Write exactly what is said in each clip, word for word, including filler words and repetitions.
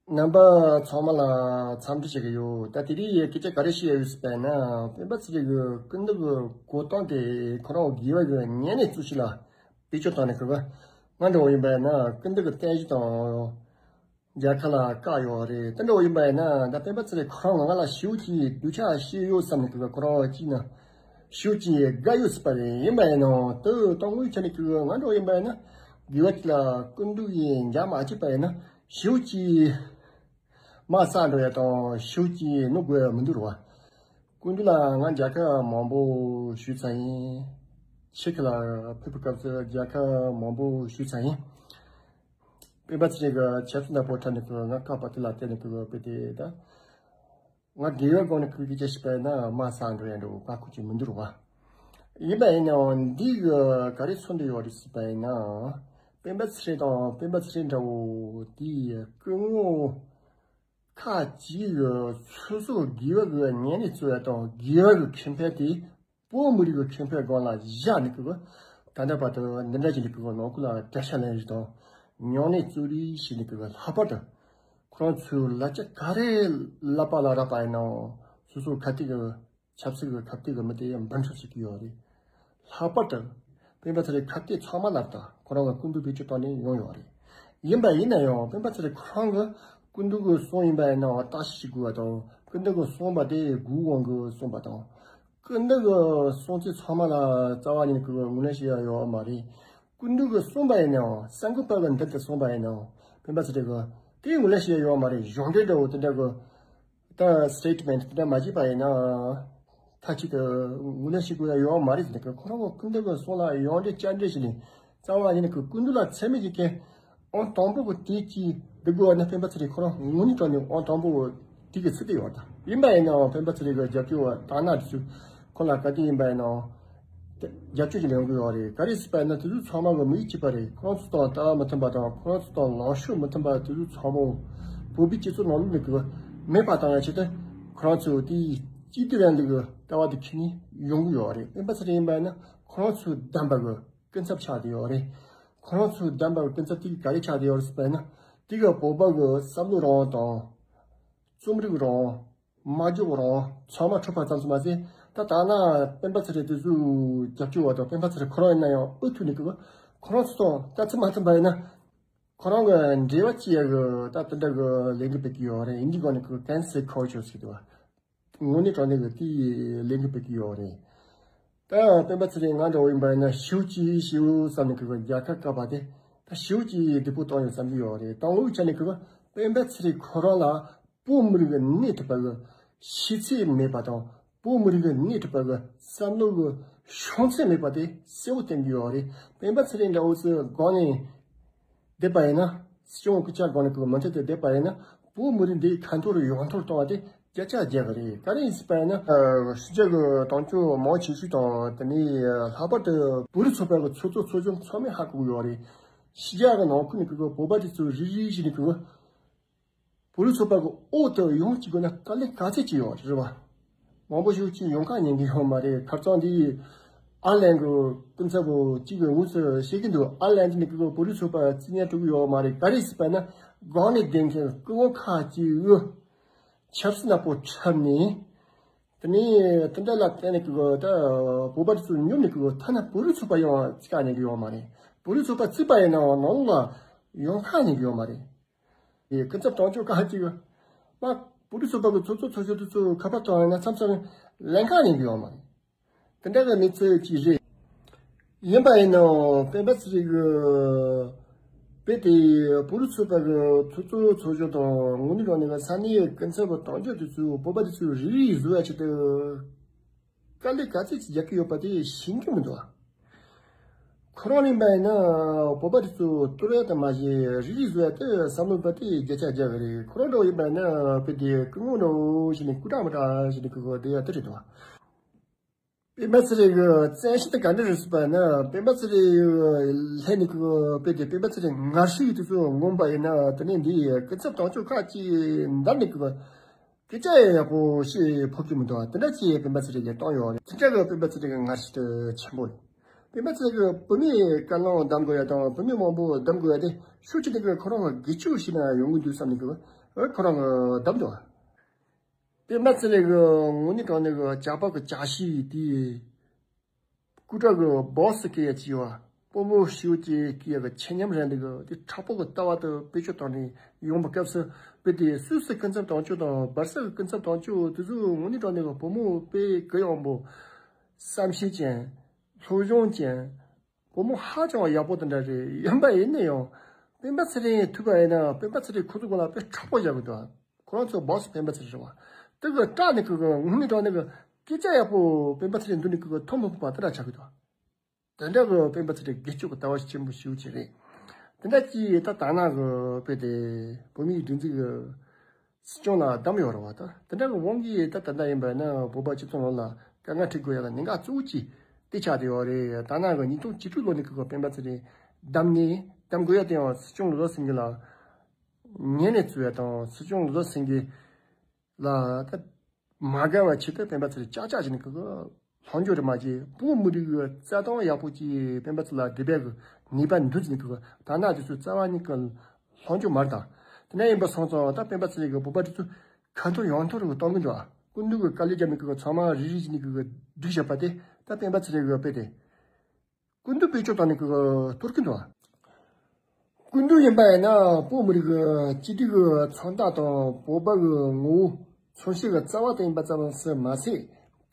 རྣམ་པ་ཚང་མ་ལ་འཚམས་འདྲི་ཞུ་གི་ཡོད། ད་དེ་རིང་ཡི་སྐད་ཆ་ག་རེ་བཤད་ཡོད་ཟེར་བ་ཡིན་ན། སྤེན་པ་ཚེ་རིང་གི་སྐུ་མདུན་གྱི་གོ་སྟངས་དེ་ཁོ་རང་དགེ་བ་གི་ཉམས་ལེན་གཙོ་ཆེ་ལ་བེད་སྤྱོད་བཏང་ནས། ཁོ་གི་ང་འདྲ་བོ་ཡིན་པ་ཡིན་ན་སྐུ་མདུན་གྱི་རྟེན་གཞི་དང་རྒྱལ་ཁབ་ལ་བཀག་ཡོད་རེད། དེ་འདྲ་བོ་ཡིན་པ་ཡིན་ན། ད་སྤེན་པ་ཚེ་རིང་ཁོ་རང་ང་ལ་ཞེ་པོ་ཅིག་སྡུག་ཆག་བྱེད་ཡོད་བསམ་ནས། ཁོ་གི་ཁོ་རང་ཅིག་ན་ཞེ་པོ་ཅིག་དགའ་ཡོད་ཟེར་བ་རེད། ཡིན་པ་ཡིན་ནའང་དེ་དང་དངོས་ཆ་ནས་ཁོ་གི་ང་འདྲ་བོ་ཡིན་པ་ཡིན་ན། དགེ་བ་ཅིག་ལ་སྐུ་མདུན་གྱིས་འཇགས་མ་བྱས་པ་ཡིན་ན་ཞེ་པོ་ཅིག་དམག་བསགས་འགྲོ་ཡ་དང་ཞེ་པོ་ཅིག་ནོར་དགོས་ཡ་མི་འདུག་རེད་བ། སྐུ་མདུན་ལ་ང་མཇལ་ཁ་མང་པོ་ཞུས་ཚར་ཡིན། ཕྱི་རྒྱལ་ལ་ཕེབས་པའི་སྐབས་སུ་མཇལ་ཁ་མང་པོ་ཞུས་ཚར་ཡིན། སྤེན་པ་ཚེ་རིང་གི་ཆབ་སྲིད་ནག་པོ་འཁྲབ་ནས་ཁོ་ང་བཀག་པ་དེ་ལ་བརྟེན་ནས་ཁོ་དཔེ་དེ་ད། ང་དགེ་བའི་སྒོ་ནས་ཁོ་གི་སྐད་ཆ་བཤད་པ་ཡིན་ན་དམག་བསགས་འགྲོ་ཡ་འདྲ་བོ་བཀག་ཁུལ་ཅིག་མི་འདུག་རེད་བ། ཡིན་པ་ཡིན་ནའང་འདི་གི་ག་རེ་མཚོན་གྱི་ཡོད་རེད་ཟེར་བ་ཡིན་ན། སྤེན་པ་ཚེ་རིང་དང་སྤེན་པ་ཚེ་རིང་འདྲ་བོ་དེའི་སྐུ་ངོ་ཁག་ཅིག་གིས་སོ་སོ་དགེ་བ་གི་ཉམས་ལེན་གཙོ་བོ་དང་དགེ་བ་གི་ཁེ་ཕན་དེ་བོད་མི་རིགས་ཀྱི་ཁེ་ཕན་སྒང་ལ་བཞག་ནས་ཁོ་གི་ད་ལྟ་བར་དུ་འདི་འདྲ་ཞིག་ནས་ཁོ་གི་ནང་ཁུལ་ལ་དགྲ་ཤ་ལེན་རེས་དང་ཉམས་ལེན་རྩོད་རེས་བྱས་ནས། ཁོ་གི་ལྷག་པར་དུ་ཁོ་རང་ཚོའི་ལབ་ཆ་ག་རེ་ལབ་པ་ལ་རག་པ་ཡིན་ནའང་། སོ་སོ་ཁ་གཏད་ཀྱི་ཆབ་སྲིད་ཀྱི་ཁ་གཏད་ཀྱི་མི་དེ་འབུད་འཐབ་བྱེད་ཀྱི་ཡོད་རེད། ལྷག་པར་དུ་སྤེན་པ་ཚེ་རིང་ཁ་གཏད་ཚང་མ་ལ་ད་ཁོ་རང་གི་སྐུ་མདུན་བེད་སྤྱོད་བཏང་ནས་ཡོང་ཡོད་རེད། ཡིན་པ་ཡིན་ན་ཡང་སྤེན་པ་ཚེ་རིང་ཁོ་རང་གི་སྐུ་མདུན་གྱི་གསུང་ཡིན་པ་ཡིན་ནའང་བརྟག་ཞིབ་བྱེད་དགོས་པ་དང་། སྐུ་མདུན་གྱི་གསུང་པ་དེ་སྒོས་དབང་གིས་གསུངས་པ་དང་། སྐུ་མདུན་གྱི་གསུང་ཚིག་ཚང་མ་ལ་རྩ་བ་ཉིད་ནས་ཁོ་གི་ངོས་ལེན་བྱེད་ཡ་ཡོད་མ་རེད། སྐུ་མདུན་གྱིས་གསུངས་པ་ཡིན་ནའང་། གསར་འགོད་པ་གིས་མདུན་དུ་གསུངས་པ་ཡིན་ནའང་སྤེན་པ་ཚེ་རིང་གིས་དེའི་ངོས་ལེན་བྱེད་ཡ་ཡོད་མ་རེད། གཞུང་འབྲེལ་འདྲ་བོ་དེ་འདྲ་གི་ད་སི་ཊེ་ཊི་མེན་ཊི་དེ་འདྲ་མ་བྱས་པ་ཡིན་ན། མཐའ་གཅིག་ཏུ་ངོས་ལེན་བྱེད་དགོས་ཡ་ཡོད་མ་རེད་ཟེར་ནས། ཁོ་རང་གི་སྐུ་མདུན་གྱི་གསུང་ལ་ཡང་འདྲི་བསྐྱར་འདྲི་བྱས་ནས། རྩ་བ་ཉིད་ནས་ཁོ་སྐུ་མདུན་ལ་མཚན་སྨད་ཀྱི་སྐད་ཨང་དང་པོ་གི་དེ་གཅིག་འདི་དགོས་པ་ནི་སྤེན་པ་ཚེ་རིང་ཁོ་རང་ངོས་ནས་དྲངས་ནས་ཨང་དང་པོ་དེ་གི་ཚིག་དེ་ཡོད་ད། ཡིན་པ་ཡིན་ནའང་སྤེན་པ་ཚེ་རིང་གི་རྒྱབ་སྐྱོར་བ་དང་ན་དེ་ཚོས་ཁོ་ལ་ག་དུས་ཡིན་པ་ཡིན་ནའང་རྒྱབ་སྐྱོར་ཅིག་ཡོང་གི་ཡོད་རེད། ག་རེ་ཟེར་བ་ཡིན་ན་དེ་ཚོ་ཚང་མ་གི་མི་ཡིད་ཆེས་པ་རེད། ཁོ་རང་ཚོ་དང་ལྟ་བ་མི་མཐུན་པ་དང་། ཁོ་རང་ཚོ་དང་ལངས་ཕྱོགས་མི་མཐུན་པ་དེ་ཚོ་ཚང་མ་བོད་པའི་སྤྱི་ཚོགས་ནང་ལོགས་ནས་གི་མེད་པ་བཏང་ཡ་ཆེད་དུ། ཁོ་རང་ཚོས་དེའི་གཅིག་སྡུད་རིང་ལུགས་ཀྱི་ལྟ་བ་དེ་ཁྱེར་ནས་ཡོང་གི་ཡོད་རེད། སྤེན་པ་ཚེ་རིང་ཡིན་པ་ཡིན་ན་ཁོ་རང་ཚོའི་བདམས་པ་གི་སྐུ་ཚབ་ཆགས་བསྡད་ཡོད་རེད། ཁོ་རང་ཚོའི་བདམས་པ་གི་སྐུ་ཚབ་དེ་ག་རེ་ཆགས་བསྡད་ཡོད་རེད་ཟེར་བ་ཡིན་ན། དེ་གི་བོད་པ་གི་བསམ་བློ་རང་དང་། རྩོམ་རིག་རང་། སྨྲ་བརྗོད་རང་ཚང་མ་འཕྲོད་པ་ཙམ་ཙམ་མ་ཟད། ད་ད་ན་སྤེན་པ་ཚེ་རིང་དེ་ཚོའི་རྒྱབ་སྐྱོར་བ་དང་། སྤེན་པ་ཚེ་རིང་ཁོ་རང་ཡིན་ན་ཡང་ཨུ་ཐུག་ནས་གི་ཁོ་རང་ཚོ་དང་ལྟ་ཚུལ་མ་མཐུན་པ་ཡིན་ན། ཁོ་རང་གི་འབྲེལ་བ་བྱེད་ཡ་གི་ད་དེ་འདྲ་གི་ལས་འགུལ་སྤེལ་གི་ཡོད་རེད། ཡིན་གྱི་སྒང་ནས་ཁོ་cancel culture ཟེར་གི་འདུག་བ། ངོས་ནས་དྲངས་ནས་གི་དེའི་ལས་འགུལ་སྤེལ་གི་ཡོད་རེད། ད་སྤེན་པ་ཚེ་རིང་ང་འདྲ་བོ་ཡིན་པ་ཡིན་ན་ཞེ་པོ་ཅིག་ཞེ་པོ་བསམ་ནས་གི་རྒྱལ་ཁ་བཀག་པ་དེ་ད་ཞེ་པོ་ཅིག་སྡུག་པོ་བཏང་ཡོད་བསམ་གི་ཡོད་རེད། དང་པོའི་ཆ་ནས་གི་སྤེན་པ་ཚེ་རིང་ཁོ་རང་ལ་བོད་མི་རིགས་ཀྱི་སྣེ་ཁྲིད་པ་གི་ཤེས་ཚད་མེད་པ་དང་། བོད་མི་རིགས་ཀྱི་སྣེ་ཁྲིད་པ་གི་བསམ་བློ་གི་བྱང་ཚད་མེད་པ་དེ་གསལ་བོ་བསྟན་གྱི་ཡོད་རེད། སྤེན་པ་ཚེ་རིང་འདྲ་བོ་ཚོའི་སྒང་ནས་བསྡད་པ་ཡིན་ན། སྤྱི་ཡོངས་ཀྱི་ཆ་སྒང་ནས་ཁོ་མུ་མཐུད་དུ་བསྡད་པ་ཡིན་ན། བོད་མི་རིགས་འདི་ཁ་འཐོར་ཡོངས་འཐོར་གཏོང་བ་དེ་བརྒྱ་ཆ་བརྒྱ་གི་རེད། ག་རེ་ཡིན་ཟེར་བ་ཡིན་ན། ཕྱི་རྒྱལ་གྱི་དམ་ཆོས་མང་ཆེ་ཤོས་དང་། དེ་ནས་ལྷག་པར་དུ་བོད་རིགས་ཚོགས་པ་གི་ཚོགས་གཙོ་ཚོགས་གཞོན་ཚང་མས་ཧ་གོ་གི་ཡོད་རེད། ཕྱི་རྒྱལ་གྱི་ནང་ཁུལ་ནས་ཁོ་བོད་པ་དེ་ཚོ་རེ་རེ་བཞིན་ནས་ཁོ་བོད་རིགས་ཚོགས་པ་གི་འོག་ཏུ་ཡོང་བཅུག་དགོས་ན་དཀའ་ལས་ག་ཚད་ཅིག་ཡོད་རེད་བ། མང་པོ་ཞིག་ཅིག་ཡོང་ཁ་ཉན་གི་ཡོད་མ་རེད། ཁ་རྩང་འདི་ཨར་ལན་གི་སྐུ་ཚབ་པོ་གཅིག་གིས་དངོས་སུ་བཤད་གི་འདུག་ཨར་ལན་འདི་ནི་གི་བོད་རིགས་ཚོགས་པ་རྩིས་ཉར་འགྲོ་གི་ཡོད་མ་རེད། ག་རེ་ཟེར་བ་ན་སྒང་ནས་བསྡད་མཁན་སྐུ་ངོ་ཁག་ཅིག་གིས་ཆབ་སྲིད་ནག་པོ་འཁྲབ་ནས། དེ་ནས་དེ་འདྲ་ལ་བརྟེན་ནས་གི་ད་བོད་པ་དེ་ཚོ་ཉོབ་ནས་གི་ཐ་ན་བོད་རིགས་ཚོགས་པ་ཡང་རྩིས་ཁ་ཉན་གི་ཡོད་མ་རེད། བོད་རིགས་ཚོགས་པ་བརྩིས་པ་ཡིན་ནའང་ནང་ལ་ཡོང་ཁ་ཉན་གི་ཡོད་མ་རེད། ཨེ། སྐུ་ཚབ་དོན་གཅོད་ཁག་ཅིག་མ་བོད་རིགས་ཚོགས་པ་གི་ཚོགས་གཙོ་ཚོགས་གཞོན་དེ་ཚོ་ཁ་པར་བཏང་ཡོང་ན་མཚམས་མཚམས་ལེན་ཁ་ཉན་གི་ཡོད་མ་རེད། དེ་འདྲ་གི་གནས་ཚུལ་ཅིག་རེད། ཡིན་པ་ཡིན་ནའང་སྤེན་པ་ཚེ་རིང་གི་དཔེ་དེ་བོད་རིགས་ཚོགས་པ་གི་ཚོགས་གཙོ་ཚོགས་གཞོན་དང་། དངོས་གནས་དྲང་གནས་གི་ས་གནས་སྐུ་ཚབ་དོན་གཅོད་དེ་ཚོས་བོད་པ་དེ་ཚོའི་རེ་རེ་བཟོ་ཡ་ཆེད་དུ། དཀའ་ལས་ག་ཚད་ཅིག་རྒྱག་གི་ཡོད་པ་དེ་ཤེས་ཀྱི་མི་འདུག་ཁོ་རང་ཡིན་པ་ཡིན་ན་བོད་པ་དེ་ཚོ་གཏོར་ཡ་དང་མ་ཟད་རིགས་རུས་བཟོ་ཡ་དེ་བསམ་བློ་བཏང་སྟེ་བརྒྱ་ཆ་བརྒྱ་གི་རེད། ཁོ་རང་འདྲ་བོ་ཡིན་པ་ཡིན་ན་དཔེ་དེ་སྐུ་ངོ་འདྲ་བོ་ཞིག་ནས་སྐུ་དྲག་མི་དྲག་ཞིག་ནས་སྐུ་གོ་བསྡད་ཡ་དེ་རེད་འདུག་སྤེན་པ་ཚེ་རིང་གི་བཙན་ཤེད་དེ་ག་འདྲ་རེད་ཟེར་བ་ན། སྤེན་པ་ཚེ་རིང་ལྷན་ནས་ཀྱི་དཔེ་དེ་སྤེན་པ་ཚེ་རིང་ངར་ཤུགས་དེ་ཚོ་ངོམ་པ་ཡིན་ན། དེ་ནས་འདི་སྐུ་ཚབ་དོན་གཅོད་ཁག་ཅིག་འདར་ནས་ཀྱི་སྐད་ཆ་ཡག་པོ་བཤད་ཕོད་ཀྱི་མི་འདུག་དེ་འདྲ་ཅིག་སྤེན་པ་ཚེ་རིང་ལ་བཏང་ཡོད་རེད། དེ་འདྲ་གི་སྤེན་པ་ཚེ་རིང་གི་ངར་ཤུགས་དེ་ཆེན་པོ་རེད། སྤེན་པ་ཚེ་རིང་གི་བུད་མེད་བཀའ་བློན་གདམ་དགོས་ཡ་དང་བུད་མེད་མང་པོ་གདམ་དགོས་ཡ་དེ་ཤུགས་ཆེ་དེ་གི་ཁོ་རང་གི་སྒེར་གཅོད་བྱས་ན་ཡོང་གི་འདུག་བསམ་ནས་ཀྱི་ ཨེ་ཁོ་རང་གི་བདམས་འདུག་སྤེན་པ་ཚེ་རིང་གི་དངོས་གནས་དྲང་གནས་གི་ཇག་པ་གི་ཇག་ཤིག་དེ། སྐུ་དྲག་གི་སྦོ་སི་སྐད་ཡ་ཅིག་ཡོད། སྤོ་མོ་ཤིའུ་ཅེ་སྐད་ཡ་གི་ཆེ་ཉམས་རན་འདི་གི་དེ་དྲག་པོ་གི་ལྟ་བ་དེ་བེད་སྤྱོད་བཏང་ནས་ཡོང་བའི་སྐབས་སུ། དཔེ་དེ་སུད་སི་སྐུ་ཚབ་དོན་གཅོད་དང་སྦར་སི་གི་སྐུ་ཚབ་དོན་གཅོད་དེ་ཚོ་དངོས་གནས་དྲང་གནས་གི་བུ་མོ་དཔེ་གུ་ཡངས་པོ། བསམ་ཤེས་ཅན། སློབ་སྦྱོང་ཅན། བུ་མོ་ཧ་ཅང་ཡག་པོ་དེ་འདྲ་རེད། ཡིན་པ་ཡིན་ན་ཡང་སྤེན་པ་ཚེ་རིང་ཐུག་པ་ཡིན་ན་སྤེན་པ་ཚེ་རིང་ཁོ་ཚོ་གོ་ལ་དཔེ་དྲག་པོ་བཞག་གི་འདུག་ཁོ་རང་ཚོ་སྦོ་སི་སྤེན་པ་ཚེ་རིང་རེད་བ། དེ་གི་སྐྲག་ནས་ཁོ་གི་དངོས་གནས་དྲང་གནས་གི་སྐད་ཆ་ཡག་པོ་སྤེན་པ་ཚེ་རིང་མདུན་ནས་ཁོ་གི་ཐོན་མི་ཕོད་པ་དེ་འདྲ་ཆགས་གི་འདུག་དེ་འདྲ་གི་སྤེན་པ་ཚེ་རིང་སྒེར་གཅོད་ཀྱི་ལྟ་བ་ཆེན་པོ་ཞེ་པོ་ཅིག་རེད། དེ་འདྲ་ཅིག་ད་ད་ནང་གི་དཔེ་དེ་བོད་མིའི་སྒྲིག་འཛུགས་ཀྱི་སྲིད་སྐྱོང་ལ་བདམས་ཡོད་རེད་བ། ད་དེ་འདྲ་གི་དབང་གིས་ད་ད་ལྟ་ཡིན་པ་ན་བོད་པ་སྤྱི་ཚོགས་ནང་ལ་དཀའ་ངལ་འཕྲད་དགོས་ཡ་ལ་གནད་འགག་གཙོ་བོ་གཅིག་དེ་ཆགས་བསྡད་ཡོད་རེད། ད་ནང་གི་ཉིས་སྟོང་བཅུ་དྲུག་ལོ་ནས་ཁོ་གི་སྤེན་པ་ཚེ་རིང་བདམས་ནས་བདམས་དགོས་ཡ་དེ་ཡང་སྲིད་སྐྱོང་ལོ་ཟེར་མཁན་ལ་ཉན་ནས་བཙུགས་ཡ་དང་། སྲིད་སྐྱོང་ལོ་ཟེར་མཁན་ལ་ད་མ་དགའ་བ་ཆེད་དུ་སྤེན་པ་ཚེ་རིང་ཅག་ཅག་བྱས་ནས་ཁོ་གི་ལྷོང་འཇུག་རེད་མ་བྱས། བོད་མི་རིགས་ཀྱི་རྩ་དོན་ཡག་པོ་ཅིག་སྤེན་པ་ཚེ་རིང་ལ་འདི་བས་ཀྱི་ནུས་པ་འདུག་ཟེར་ནས་ཁོ་གི་ད་ནང་དེ་ཚོ་རྩ་བ་ཉིད་ཀྱི་ལྷོང་འཇུག་མ་རེད་ད། དེ་འདྲ་ཡིན་པ་སོང་ཙང་ད་སྤེན་པ་ཚེ་རིང་གི་བོད་པ་དེ་ཚོ་ཁ་འཐོར་ཡང་འཐོར་གི་གཏོང་གི་འདུག་སྐུ་མདུན་གྱི་དཀའ་ལས་བརྒྱབ་ནས་ཁོ་གི་ཚང་མ་རིལ་རིལ་བྱས་ནས་ཁོ་གི་བསྒྲིགས་བཞག་པ་དེ་ད་སྤེན་པ་ཚེ་རིང་གི་དཔེ་དེ། སྐུ་མདུན་བེད་སྤྱོད་བཏང་ནས་ཁོ་གི་གཏོར་གི་འདུག་སྐུ་མདུན་ཡིན་པ་ཡིན་ན་བོད་མི་རིགས་ཀྱི་གཅིག་སྒྲིལ་གྱི་མཚོན་རྟགས་དང་བོད་པ་གི་ངོ་བོ་མཚོན་བྱེད་ཀྱི་རྩ་བ་དེ་ཡིན་པ་ཙམ་ཟེར་མ་ཟད།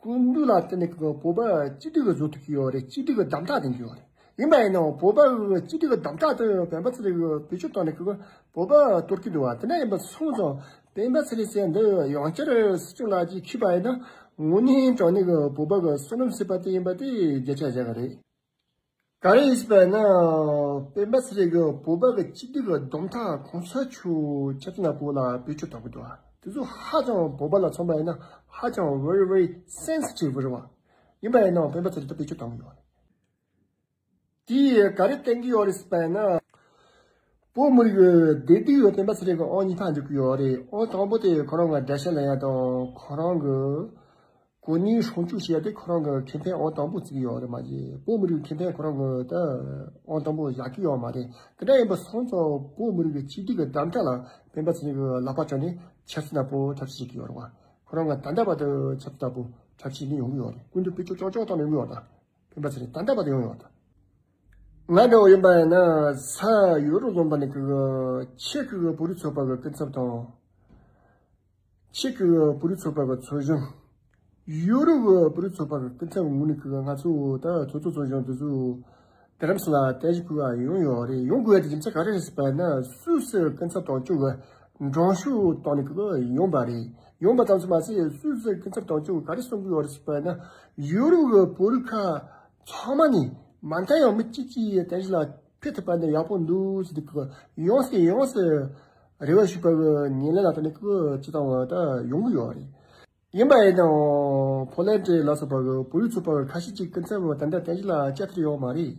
སྐུ་མདུན་ལ་བརྟེན་ནས་ཁོ་གི་བོད་པ་གཅིག་སྒྲིལ་གྱི་བཟོ་ཐུབ་ཀྱི་ཡོད་རེད། གཅིག་སྒྲིལ་གྱི་གདམ་ཐག་འདིང་གི་ཡོད་རེད། ཡིན་པ་ཡིན་ནའང་བོད་པ་གི་གཅིག་སྒྲིལ་གྱི་གདམ་ཐག་དེ་སྤེན་པ་ཚེ་རིང་གིས་བེད་སྤྱོད་བཏང་ནས་ཁོ་གི་བོད་པ་གཏོར་གྱི་འདུག་བ། དེ་འདྲ་ཡིན་པ་སོང་ཙང་སྤེན་པ་ཚེ་རིང་ཟེར་འདི་ཡང་བསྐྱར་སྲིད་སྐྱོང་ལག་གིས་འཁྱེར་བ་ཡིན་ན་དངོས་གནས་དྲང་གནས་ཀྱི་བོད་པ་གི་བསོད་ནམས་ཟེར་བ་དེ་ཡིན་པ་དེ་བརྒྱ་ཆ་བརྒྱ་གི་རེད། ག་རེ་ཡིན་ཟེར་བ་ཡིན་ན་སྤེན་པ་ཚེ་རིང་གིས་བོད་པ་གི་གཅིག་སྒྲིལ་གྱི་གདམ་ཐག་གོང་ས་མཆོག་ཆབ་སྲིད་ནག་པོ་ལ་བེད་སྤྱོད་བཏང་གི་འདུག་བ། དེ་ཚོ་ཧ་ཅང་བོད་པ་ལ་མཚོན་པ་ཡིན་ན་ཧ་ཅང་very very sensitive རེད་བ། ཡིན་པ་ཡིན་ནའང་སྤེན་པ་ཚེ་རིང་ད་བེད་སྤྱོད་བཏང་གི་ཡོད་རེད། དེས་ག་རེ་བསྟན་གྱི་ཡོད་རེད་ཟེར་བ་ཡིན་ན། བོད་མི་རིགས་བདེ་སྡུག་ཡོད་སྟེ་སྤེན་པ་ཚེ་རིང་གི་ཨང་གཉིས་པ་འཇོག་གི་ཡོད་རེད། ཨང་དང་པོ་དེ་ཁོ་རང་གི་དགྲ་ཤ་ལེན་ཡ་དང་ཁོ་རང་གི་གོ་གནས་སྲུང་སྐྱོབ་བྱེད་ཡ་དེ་ཁོ་རང་གི་ཁེ་ཕན་ཨང་དང་པོ་བརྩི་གི་ཡོད་རེད་མ་གཞི། བོད་མི་རིགས་ཁེ་ཕན་ཁོ་རང་གི་ད་ཨང་དང་པོ་བཞག་གི་ཡོད་མ་རེད། དེ་འདྲ་ཡིན་པ་སོང་ཙང་བོད་མི་རིགས་ཀྱི་གཅིག་སྒྲིལ་གྱི་གདམ་ག་ལ་སྤེན་པ་ཚེ་རིང་གི་ལག་པ་བརྐྱངས་ནས་ཆབ་སྲིད་ནག་པོ་འཁྲབ་ཁྲིད་བྱེད་ཀྱི་ཡོད་རེད་བ། ཁོ་རང་གི་ད་ལྟ་བར་དུ་ཆབ་སྲིད་ནག་པོ་འཁྲབ་ཁྲིད་ནས་ཡོང་གི་ཡོད་རེད། སྐུ་མདུན་བེད་སྤྱོད་ཅོག་ཅོག་བཏང་ནས་ཡོང་གི་ཡོད་ད། སྤེན་པ་ཚེ་རིང་ད་ལྟ་བར་དུ་ཡོང་ཡོད་ད། ང་འདྲ་བོ་ཡིན་པ་ཡིན་ན་ས་ཡོ་རོབ་ལུང་པ་ནས་ཀྱི་ཆེ་ཀྱི་བོད་རིགས་ཚོགས་པ་གི་སྐུ་ཚབ་དང་། ཆེ་ཀྱི་བོད་རིགས་ཚོགས་པ་གི་ཚོགས་གཞོན། ཡོ་རོབ་ཀྱི་བོད་རིགས་ཚོགས་པ་གི་སྐུ་ཚབ་ངོས་ནས་ཀྱི་ང་ཚོ་ད་ཚོགས་གཙོ་ཚོགས་གཞོན་དེ་ཚོ་རྡ་རམ་ས་ལ་རྟེན་གཞི་བཀོད་པ་ཡོང་ཡོད་རེད། ཡོང་དགོས་ཡ་དེ་རྒྱུ་མཚན་ག་རེ་རེད་ཟེར་བ་ཡིན་ན་སུད་སི་སྐུ་ཚབ་དོན་གཅོད་ཀྱི་མགྲོན་ཤོག་བཏང་ནས་ཀྱི་ཡོང་པ་རེད། ཡོང་པ་ཙམ་ཞིག་མ་ཟད་སུད་སི་སྐུ་ཚབ་དོན་གཅོད་ཀྱིས་ག་རེ་གསུང་གི་ཡོད་རེད་ཟེར་བ་ཡིན་ན་ཡོ་རོབ་ཀྱི་བོད་རིགས་ཁག་ཚང་མ་ནས་མ་མཐའ་ཡང་མི་གཅིག་གིས་རྟེན་གཞི་ལ་ཕེབས་ཐུབ་པ་ནི་ཡག་པོ་འདུག་ཟེར་ཏེ་ཀྱི་ཡོངས་སུ་ཡོངས་སུ་རེ་བ་ཞུས་པ་གི་ཉིན་ལན་ལ་ད་ནི་ཀྱི་ཅི་དང་བ་ད་ཡོང་གི་ཡོད་རེད། ཡིན་པ་ཡིན་ནའང་ཕོ་ལན་ཌི་ལ་སོགས་པ་གི་བོད་རིགས་ཚོགས་པ་གི་ཁ་ཤས་ཅིག་སྐུ་ཚབ་ད་ལྟ་རྟེན་གཞི་ལ་བཅར་ཐུབ་ཡོད་མ་རེད།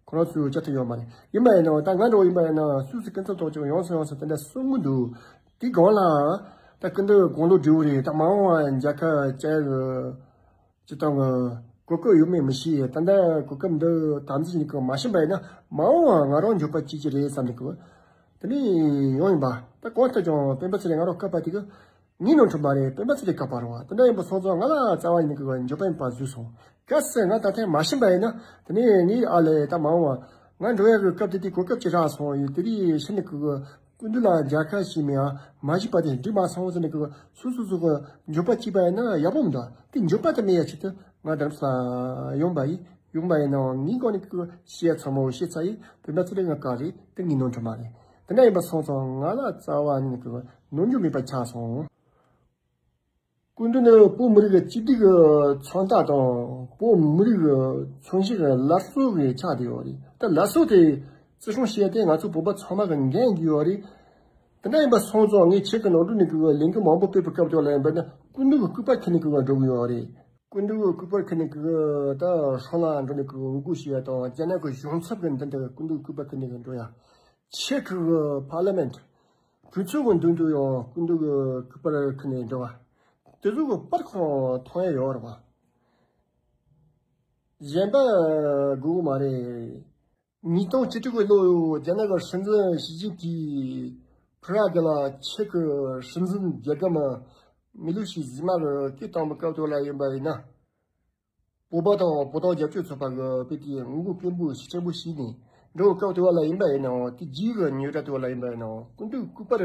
ཁོ་རང་ཚོས་བཅར་ཐུབ་ཡོད་མ་རེད། ཡིན་པ་ཡིན་ནའང་ད་ང་འདྲ་བོ་ཡིན་པ་ཡིན་ན་སུད་སི་སྐུ་ཚབ་ཐོག་ཅིག་ཡོངས་སུ་ཡོངས་སུ་ད་ལྟ་གསུང་གི་འདུག་དེའི་སྒང་ལ་ད་སྐུ་མདུན་དགུང་ལོ་བགྲེས་པོ་རེད། ད་མ་འོངས་པ་མཇལ་ཁ་བཅར་གི་སྤྱིར་བཏང་གི་གོ་སྐབས་ཡོད་མེད་མི་ཤེས། ད་ལྟ་གོ་སྐབས་འདི་དམ་འཛིན་ནི་ཀྱི་མ་ཤེས་པ་ཡིན་ན་མ་འོངས་པ་ང་རང་འགྱོད་པ་སྐྱེ་གི་རེད་བསམ་ནི་ཀྱི་དེ་ནས་ཡོང་ཡིན་པ། ད་གང་ལྟར་ཀྱང་སྤེན་པ་ཚེ་རིང་ང་རང་བཀག་པ་དེ་གི་ངའི་ནོར་འཁྲུལ་མ་རེད། སྤེན་པ་ཚེ་རིང་བཀག་པ་རེད་བ། དེ་འདྲ་ཡིན་པ་སོང་ཙང་ང་ལ་རྩ་བ་ཡིན་ནི་ཀྱི་འགྱོད་པ་ཡིན་པ་བཟོས་སོང་། གལ་སྲིད་ང་ད་ཐེངས་མ་ཕྱིན་པ་ཡིན་ན་དེ་ནས་ངའི་ཨ་ལས་ད་མ་འོངས་པ་ང་འགྲོ་ཡ་གི་སྐབས་དེ་དུས་གོ་སྐབས་ཅིག་རག་སོང་ཡོད། དེ་དུས་ཕྱིན་ནི་ཀྱི་སྐུ་མདུན་ལ་མཇལ་ཁ་ཞུས་མེད་ཨ་མ་ཞུས་པ་དེ་འགྲིག་མ་སོང་ཟེར་ནས་ཀྱི་སོ་སོ་སོ་གི་འགྱོད་པ་སྐྱེས་པ་ཡིན་ན་ཡག་པོ་མི་འདུག་དེ་འགྱོད་པ་དེ་མེད་ཡ་ཆེད་དུ་ང་རྡ་རམ་ས་ལ་ཡོང་པ་ཡིན། ཡོང་པ་ཡིན་ནའང་ངའི་སྒང་ནས་ཀྱི་བཤད་ཡ་ཚང་མ་བཤད་ཚར་ཡིན། སྤེན་པ་ཚེ་རིང་ང་བཀག་རེད། དེ་ངའི་ནོར་འཁྲུལ་མ་རེད། དེ་འདྲ་ཡིན་པ་སོང་ཙང་ང་ལ་རྩ་བ་ནས་ཀྱི་ནོར་འཁྲུལ་མེད་པ་ཆགས་སོང་། སྐུ་མདུན་ནི་བོད་མི་རིགས་ཀྱི་གཅིག་སྒྲིལ་གྱི་མཚོན་རྟགས་དང་བོད་མི་རིགས་ཀྱི་མཚོན་བྱེད་ཀྱི་སླར་གསོ་གི་ཆགས་བསྡད་ཡོད་རེད། ད་སླར་གསོ་དེ་བརྩི་སྲུང་བྱེད་ཡ་དེ་ང་ཚོ་བོད་པ་ཚང་མ་གི་འགན་ཡོད་རེད། དེ་འདྲ་ཡིན་པ་སོང་ཙང་ངས་ཁྱེད་ཀྱི་ནང་དུ་ནས་ཀྱི་ལས་འགུལ་མང་པོ་སྤེལ་བའི་སྐབས་དེ་ལ་ཡིན་པ་ན་སྐུ་མདུན་གྱི་སྐུ་པར་ཁྱེར་ནས་ཀྱི་འགྲོ་གི་ཡོད་རེད། སྐུ་མདུན་གྱི་སྐུ་པར་ཁྱེར་ནས་ཀྱི་ད་སྲང་ལ་འགྲོ་ནས་ཀྱི་འོས་སྒུག་བྱེད་ཡ་དང་རྒྱ་ནག་གི་གཞུང་ཚབ་ཀྱི་མདུན་དུ་སྐུ་མདུན་གྱི་སྐུ་པར་ཁྱེར་ནས་ཀྱི་འགྲོ་ཡ། ཕྱི་གི་པར་ལི་མེན་ཊི། གྲོས་ཚོགས་ཀྱི་མདུན་དུ་ཡང་སྐུ་མདུན་གྱི་སྐུ་པར་ཁྱེར་ནས་འགྲོ་བ། དེ་ཚོ་གི་པར་ཁོ་རང་མཐོང་ཡ་ཡོད་རེད་བ། གཞན་པ་དགོས་མ་རེད། ཉིས་སྟོང་བཅུ་དྲུག་གི་ལོ་རྒྱ་ནག་གི་སྲིད་འཛིན་ཞི་ཅིན་ཕིང་ ཕ་ར་གི་ལ་ཆེ་གི་སྲིད་འཛིན་རྒྱལ་ཁམས་མི་ལུ་ཤི་ཟི་མ་གི་སྐད་བཏང་བའི་སྐབས་དེ་ལ་ཡིན་པ་ཡིན་ན། བོད་པ་དང་བོད་དོན་རྒྱབ་སྐྱོར་ཚོགས་པ་གི་དཔེ་དེ་ངོ་རྒོལ་སྐད་འབོད་ཤུགས་ཆེན་པོ་བྱས་ནས་འགྲོ་བའི་སྐབས་དེ་ལ་ཡིན་པ་ཡིན་ནའང་། དེ་རྗེས་ཀྱི་ཉེ་རབས་དེ་ལ་ཡིན་པ་ཡིན་ནའང་། སྐུ་མདུན་སྐུ་པར་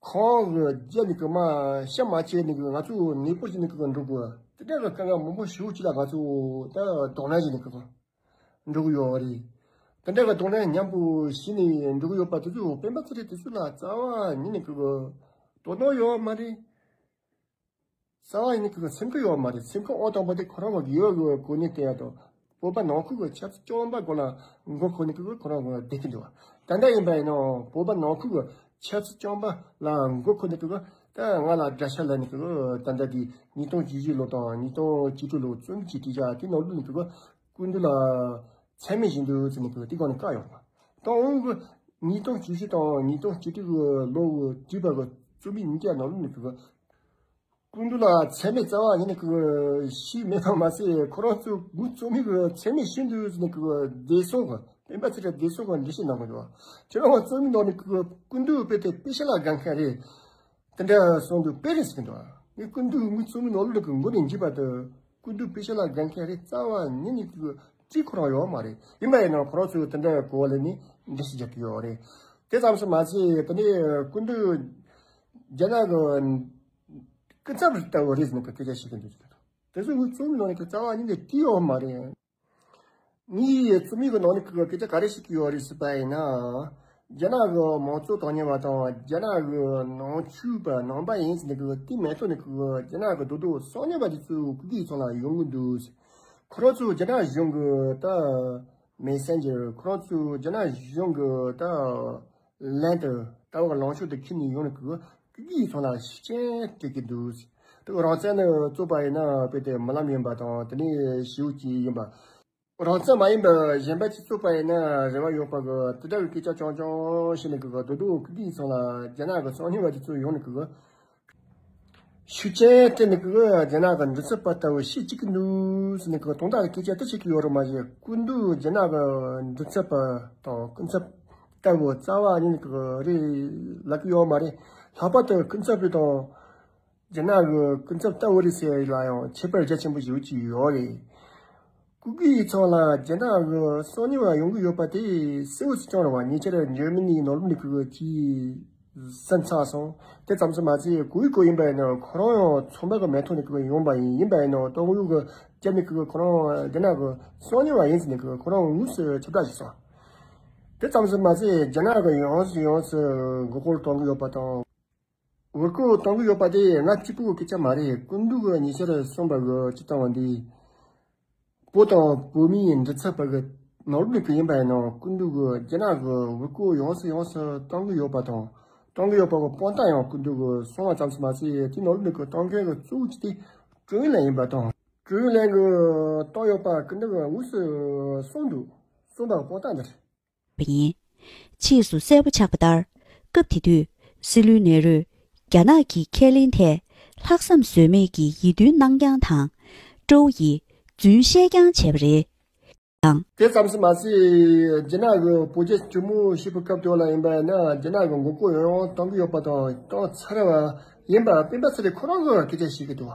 ཁོང་གི་རྒྱབ་ནས་ཀྱི་མ་ཤ་མ་བཅད་ནས་ཀྱི་ང་ཚོ་ནས་པོར་བྱས་ནས་ཀྱི་འགྲོ་དགོས། དེ་འདྲ་གི་དཀའ་ངལ་མང་པོ་ཞེ་པོ་ཅིག་ལ་ང་ཚོ་ད་དོ་སྣང་བྱས་ནས་ཀྱི་འགྲོ་གི་ཡོད་རེད། དེ་འདྲ་གི་དོ་སྣང་མཉམ་པོ་བྱས་ནས་འགྲོ་གི་ཡོད་པ་དེ་ཚོ་སྤེན་པ་ཚེ་རིང་དེ་ཚོ་ལ་རྩ་བ་ཉིད་ནས་ཀྱི་དོ་སྣང་ཡོད་མ་རེད། རྩ་བ་ཉིད་ནས་ཀྱི་སེམས་ཁུར་ཡོད་མ་རེད། སེམས་ཁུར་ཨང་དང་པོ་དེ་ཁོ་རང་གི་དགེ་བའི་གོ་གནས་སྟེར་ཡ་དང་། བོད་པ་ནང་ཁུལ་གྱི་ཆབ་སྲིད་བཅོམ་པ་སྒང་ལ་མགོ་འཁོར་ནས་ཀྱི་ཁོ་རང་གི་བསྡད་ཀྱི་འདུག་ད་ལྟ་ཡིན་པ་ཡིན་ནའང་བོད་པ་ནང་ཁུལ་གྱི་ཆབ་སྲིད་བཅོམ་པ་ལ་མགོ་འཁོར་ནས་ཀྱི་ད་ང་ལ་དགྲ་ཤ་ལབ་ནས་ཀྱི་ད་ལྟ་དེ་ཉིས་སྟོང་བཅུ་བཞི་ལོ་དང་ཉིས་སྟོང་བཅུ་དྲུག་ལོ་རྩོམ་གྱི་དྲི་བ་དེ་ནང་ལོགས་ནས་ཀྱི་སྐུ་མདུན་ལ་མཚན་སྨད་བྱེད་འདུག་ཟེར་ནས་ཀྱི་དེ་སྒང་ནས་བཀག་ཡོང་བ། ད་འོང་གི་ཉིས་སྟོང་བཅུ་བཞི་དང་ཉིས་སྟོང་བཅུ་དྲུག་གི་ལོ་གི་བྲིས་པ་གི་རྩོམ་ཡིག་གཉིས་ཀ་ནང་ལོགས་ནས་ཀྱི་སྐུ་མདུན་ལ་མཚན་སྨད་རྩ་བ་ཉིད་ནས་ཀྱི་བྱས་མེད་པ་མ་ཟད། ཁོ་རང་ཚོ་ངོས་རྩོམ་ཡིག་གི་མཚན་སྨད་བྱས་འདུག་ཟེར་ནས་ཀྱི་བདེ་སྲུང་གི་སྤེན་པ་ཚེ་རིང་བདེ་སྲུང་གི་འགྲེལ་བཤད་གནང་གི་འདུག་ཁྱེད་རང་རྩོམ་ཡིག་ནང་ནས་ཀྱི་སྐུ་མདུན་དཔེ་དེ་དཔེ་ཤ་ལ་དགའ་མཁན་རེད། དེ་འདྲ་གསུངས་འདུག་དཔེ་རེད་ཟེར་གི་འདུག་ངས་སྐུ་མདུན་ངོས་རྩོམ་ཡིག་ནང་ལོགས་ཀྱི་མགོ་ནས་མཇུག་བར་དུ་སྐུ་མདུན་དཔེ་ཤ་ལ་དགའ་མཁན་རེད། རྩ་བ་ཉིད་ནས་ཀྱི་བྲིས་ཁོ་རང་ཡོད་མ་རེད། ཡིན་པ་ཡིན་ནའང་ཁོ་རང་ཚོས་དེ་འདྲ་གོ་བ་ལེན་ནས་འགྲེལ་བཤད་རྒྱག་གི་ཡོད་རེད། དེ་ཙམ་ཞིག་མ་ཟད། དེ་ནས་སྐུ་མདུན་རྒྱ་ནག་གི་སྐུ་ཚབ་ལྟ་བུ་རེད་ཟེར་ནས་སྐད་ཆ་བཤད་ཀྱི་འདུག་དེ་ཚོ་ངོས་རྩོམ་ཡིག་ནང་ནས་ཀྱི་རྩ་བ་ཉིད་ནས་བྲིས་ཡོད་མ་རེད། ངའི་རྩོམ་ཡིག་གི་ནང་ནས་ཀྱི་སྐད་ཆ་ག་རེ་བཤད་ཀྱི་ཡོད་རེད་ཟེར་བ་ཡིན་ན། རྒྱ་ནག་གི་མང་གཙོ་དོན་གཉེར་བ་དང་རྒྱ་ནག་གི་ནང་ཆོས་པ་ནང་པ་ཡིན་ཟེར་ནས་ཀྱི་དེ་མ་གཏོགས་ནས་ཀྱི་རྒྱ་ནག་གི་རྡོག་རྡོག་གསང་ཉུལ་བ་དེ་ཚོ་སྐུ་སྒེར་ཚང་ལ་ཡོང་གི་འདུག་ཁོ་རང་ཚོ་རྒྱ་ནག་གཞུང་གི་ད་མེ་སེན་ཇར། ཁོ་རང་ཚོ་རྒྱ་ནག་གཞུང་གི་ད་ལན་དུ་ལྟ་བ་ལངས་ཕྱོགས་དེ་ཁྱེར་ནས་ཡོང་ནས་ཀྱི་སྐུ་སྒེར་ཚང་ལ་ཤུགས་རྐྱེན་སྤྲད་ཀྱི་འདུག་དེ་རང་བཙན་ནི་རྩོད་པ་ཡིན་ན་དཔེ་དེ་རྨི་ལམ་ཡིན་པ་དང་། དེ་ནས་ཞེ་པོ་ཅིག་ཡིན་པ། རང་བཙན་མ་ཡིན་པ་གཞན་པ་ཅིག་རྩོད་པ་ཡིན་ན་རེ་བ་ཡོད་པ་གི་དེ་འདྲ་གི་སྐད་ཆ་རྐྱང་རྐྱང་བཤད་ནས་གི་རྡོག་རྡོག་སྐུ་སྒེར་ཚང་ལ་རྒྱ་ནག་གི་གསང་ཉུལ་བ་དེ་ཚོ་ཡོང་ནས་གི་ཤུགས་རྐྱེན་སྤྲད་ནས་གི་རྒྱ་ནག་གི་མགྲིན་ཚབ་པ་ལྟ་བུ་བྱེད་བཅུག་གི་འདུག་ཟེར་ནས་གི་དོན་དག་གི་སྐད་ཆ་དེ་བཤད་ཀྱི་ཡོད་རེད་མ་གཞི། སྐུ་མདུན་རྒྱ་ནག་གི་མགྲིན་ཚབ་པ་དང་སྐུ་ཚབ་ལྟ་བུ་རྩ་བ་ཉིད་ནས་གི་རེད་ལབ་ཀྱི་ཡོད་མ་རེད། ལྷག་པར་དུ་སྐུ་ཚབ་རེད་དང་། རྒྱ་ནག་གི་སྐུ་ཚབ་ལྟ་བུ་རེད་ཟེར་ལ་ཡང་ཁྱད་པར་རྒྱ་ཆེན་པོ་ཞེ་པོ་ཅིག་ཡོད་རེད། སྐུ་སྒེར་ཚང་ལ་རྒྱ་ནག་གི་གསང་ཉུལ་བ་ཡོང་གི་ཡོད་པ་དེ་གསལ་བོ་ཞིག་བྱུང་རེད་བ། ཉེ་ཆར་འཇར་མ་ནིའི་ནང་ལོགས་ནས་ཁོ་གིས་ཅིག་གསན་ཚར་སོང་། དེ་ཙམ་ཞིག་མ་ཟད་གོ་ཡི་གོ་ཡིན་པ་ཡིན་ན་ཁོ་རང་ཡང་ཚོང་པ་གི་མིང་ཐོག་ནས་ཁོ་ཡོང་པ་ཡིན། ཡིན་པ་ཡིན་ན་ཏོག་དབྱིབས་གི་རྒྱབ་ནས་ཁོ་ཁོ་རང་རྒྱ་ནག་གི་གསང་ཉུལ་བ་ཡིན་ཟེར་ནས་ཁོ་ཁོ་རང་དངོས་སུ་ཁྱབ་བསྒྲགས་བྱས་སོང་། དེ་ཙམ་ཞིག་མ་ཟད་རྒྱ་ནག་གི་ཡོངས་སུ་ཡོངས་སུ་མགོ་སྐོར་གཏོང་གི་ཡོད་པ་དང་། འུར་རྒོལ་གཏོང་གི་ཡོད་པ་དེ་ང་གཅིག་པུའི་སྐད་ཆ་མ་རེད། སྐུ་མདུན་གྱིས་ཉེ་ཆར་གསུངས་པ་གི་སྤྱིར་བཏང་བ་འདི། བོད་དང་བོད་མིའི་མགྲིན་ཚབ་པ་གི་ནང་ལོགས་ནས་ཀྱི་ཡིན་པ་ཡིན་ནའང་སྐུ་མདུན་གྱིས་རྒྱ་ནག་གི་འུར་རྒོལ་ཡོངས་སུ་ཡོངས་སུ་གཏོང་གི་ཡོད་པ་དང་གཏོང་གི་ཡོད་པ་གི་དཔང་རྟགས་ཡང་སྐུ་མདུན་གྱིས་གསུངས་པ་ཙམ་ཞིག་མ་ཟད། དེའི་ནང་ལོགས་ནས་ཀྱི་གཏོང་མཁན་གྱི་གཙོ་བོ་གཅིག་དེ་ཀྲུའུ་ཨིན་ལན་ཡིན་པ་དང་། ཀྲུའུ་ཨིན་ལན་གྱིས་གཏོང་ཡོད་པ་སྐུ་མདུན་གྱིས་དངོས་སུ་གསུངས་འདུག་གསུངས་པ་གི་དཔང་རྟགས་འདི་རེད། པ་ཡིན། ཕྱིས་སུ་གསལ་པོ་ཆགས་པ་ལྟར། སྐབས་དེ་དུས་སྲིད་བློན་ནེ་རུས་རྒྱ་ནག་གི་ཁས་ལེན་ཐད་ལྷག་བསམ་ཟོལ་མེད་ཀྱི་ཡིད་རྟོན་གནང་རྐྱང་དང་། ཀྲོའུ་ཡིས་རྫུན་བཤད་རྐྱང་བྱས་པ་རེད། དང་། དེ་ཙམ་ཞིག་མ་ཟད། རྒྱ་ནག་གི་བོད་རྒྱ་གྲོས་མོལ་བྱེད་པའི་སྐབས་དེ་ལ་ཡིན་པ་ཡིན་ན་རྒྱ་ནག་གི་འགོག་རྒོལ་ཡང་ཡང་གཏོང་གི་ཡོད་པ་དང་གཏོང་ཚར་བ་ཡིན་པ་སྤེན་པ་ཚེ་རིང་ཁོ་རང་གིས་སྐད་ཆ་བཤད་ཀྱི་འདུག་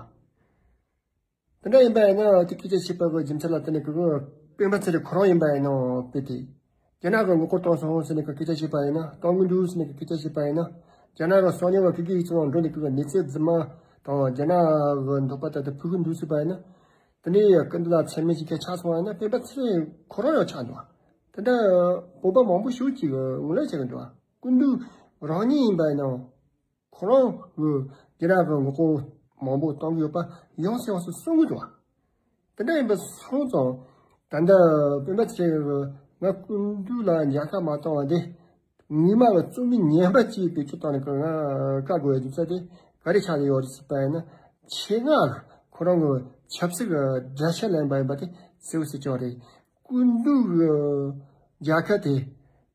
བ། དེ་འདྲ་ཡིན་པ་ཡིན་ན་དེ་སྐད་ཆ་བཤད་པ་གི་རྒྱུ་མཚན་ལ་བརྟེན་ནས་ཀྱི་སྤེན་པ་ཚེ་རིང་ཁོ་རང་ཡིན་པ་ཡིན་ནའང་དཔེ་དེ། རྒྱ་ནག་གི་ངོ་རྒོལ་གཏོང་སོང་ཟེར་ནས་ཀྱི་སྐད་ཆ་བཤད་པ་ཡིན་ན། གཏོང་གི་འདུག་ཟེར་ནས་ཀྱི་སྐད་ཆ་བཤད་པ་ཡིན་ན། རྒྱ་ནག་གི་གསང་ཉུལ་བ་ཁི་གི་ཡིག་ཚང་འགྲོ་ནས་ཀྱི་གནས་ཚུལ་རྫུན་མ་དང་རྒྱ་ནག་གི་འདོད་པ་ལྟར་དུ་ཕུལ་གི་འདུག་ཟེར་བ་ཡིན་ན། དེ་ནས་སྐུ་མདུན་ལ་མཚན་སྨད་ཅིག་ག་ཆགས་སོང་བ་ཡིན་ན་སྤེན་པ་ཚེ་རིང་ཁོ་རང་ཡང་ཆགས་འདུག་བ། དེ་འདྲ་བོད་པ་མང་པོ་ཞིག་གིས་ངོས་ལེན་བྱེད་གི་འདུག་བ། སྐུ་མདུན་རང་ཉིད་ཡིན་པ་ཡིན་ནའང་། ཁོ་རང་གི་རྒྱ་ནག་གི་ངོ་རྒོལ་མང་པོ་གཏོང་གི་ཡོད་པ་ཡོངས་སུ་ཡོངས་སུ་གསུང་གི་འདུག་བ། དེ་འདྲ་ཡིན་པ་སོང་ཙང་། ད་ལྟ་སྤེན་པ་ཚེ་རིང་གིས་ང་སྐུ་མདུན་ལ་མཇལ་ཁ་མ་བཏང་བ་དེ། ངོ་མ་གི་རྩོམ་ཡིག་ངན་པ་ཅིག་བེད་སྤྱོད་བཏང་ནས་ང་བཀག་དགོས་པའི་རྒྱུ་མཚན་དེ་ག་རེ་ཆགས་ཀྱི་ཡོད་རེད་ཟེར་བ་ཡིན་ན། ཆེད་མངགས་ཁོ་རང་གི་ཆབ་སྲིད་ཀྱི་དགྲ་ཤ་ལེན་པ་ཡིན་པ་དེ་གསལ་པོ་གསལ་རྐྱང་རེད། སྐུ་མདུན་གྱི་མཇལ་ཁ་དེ།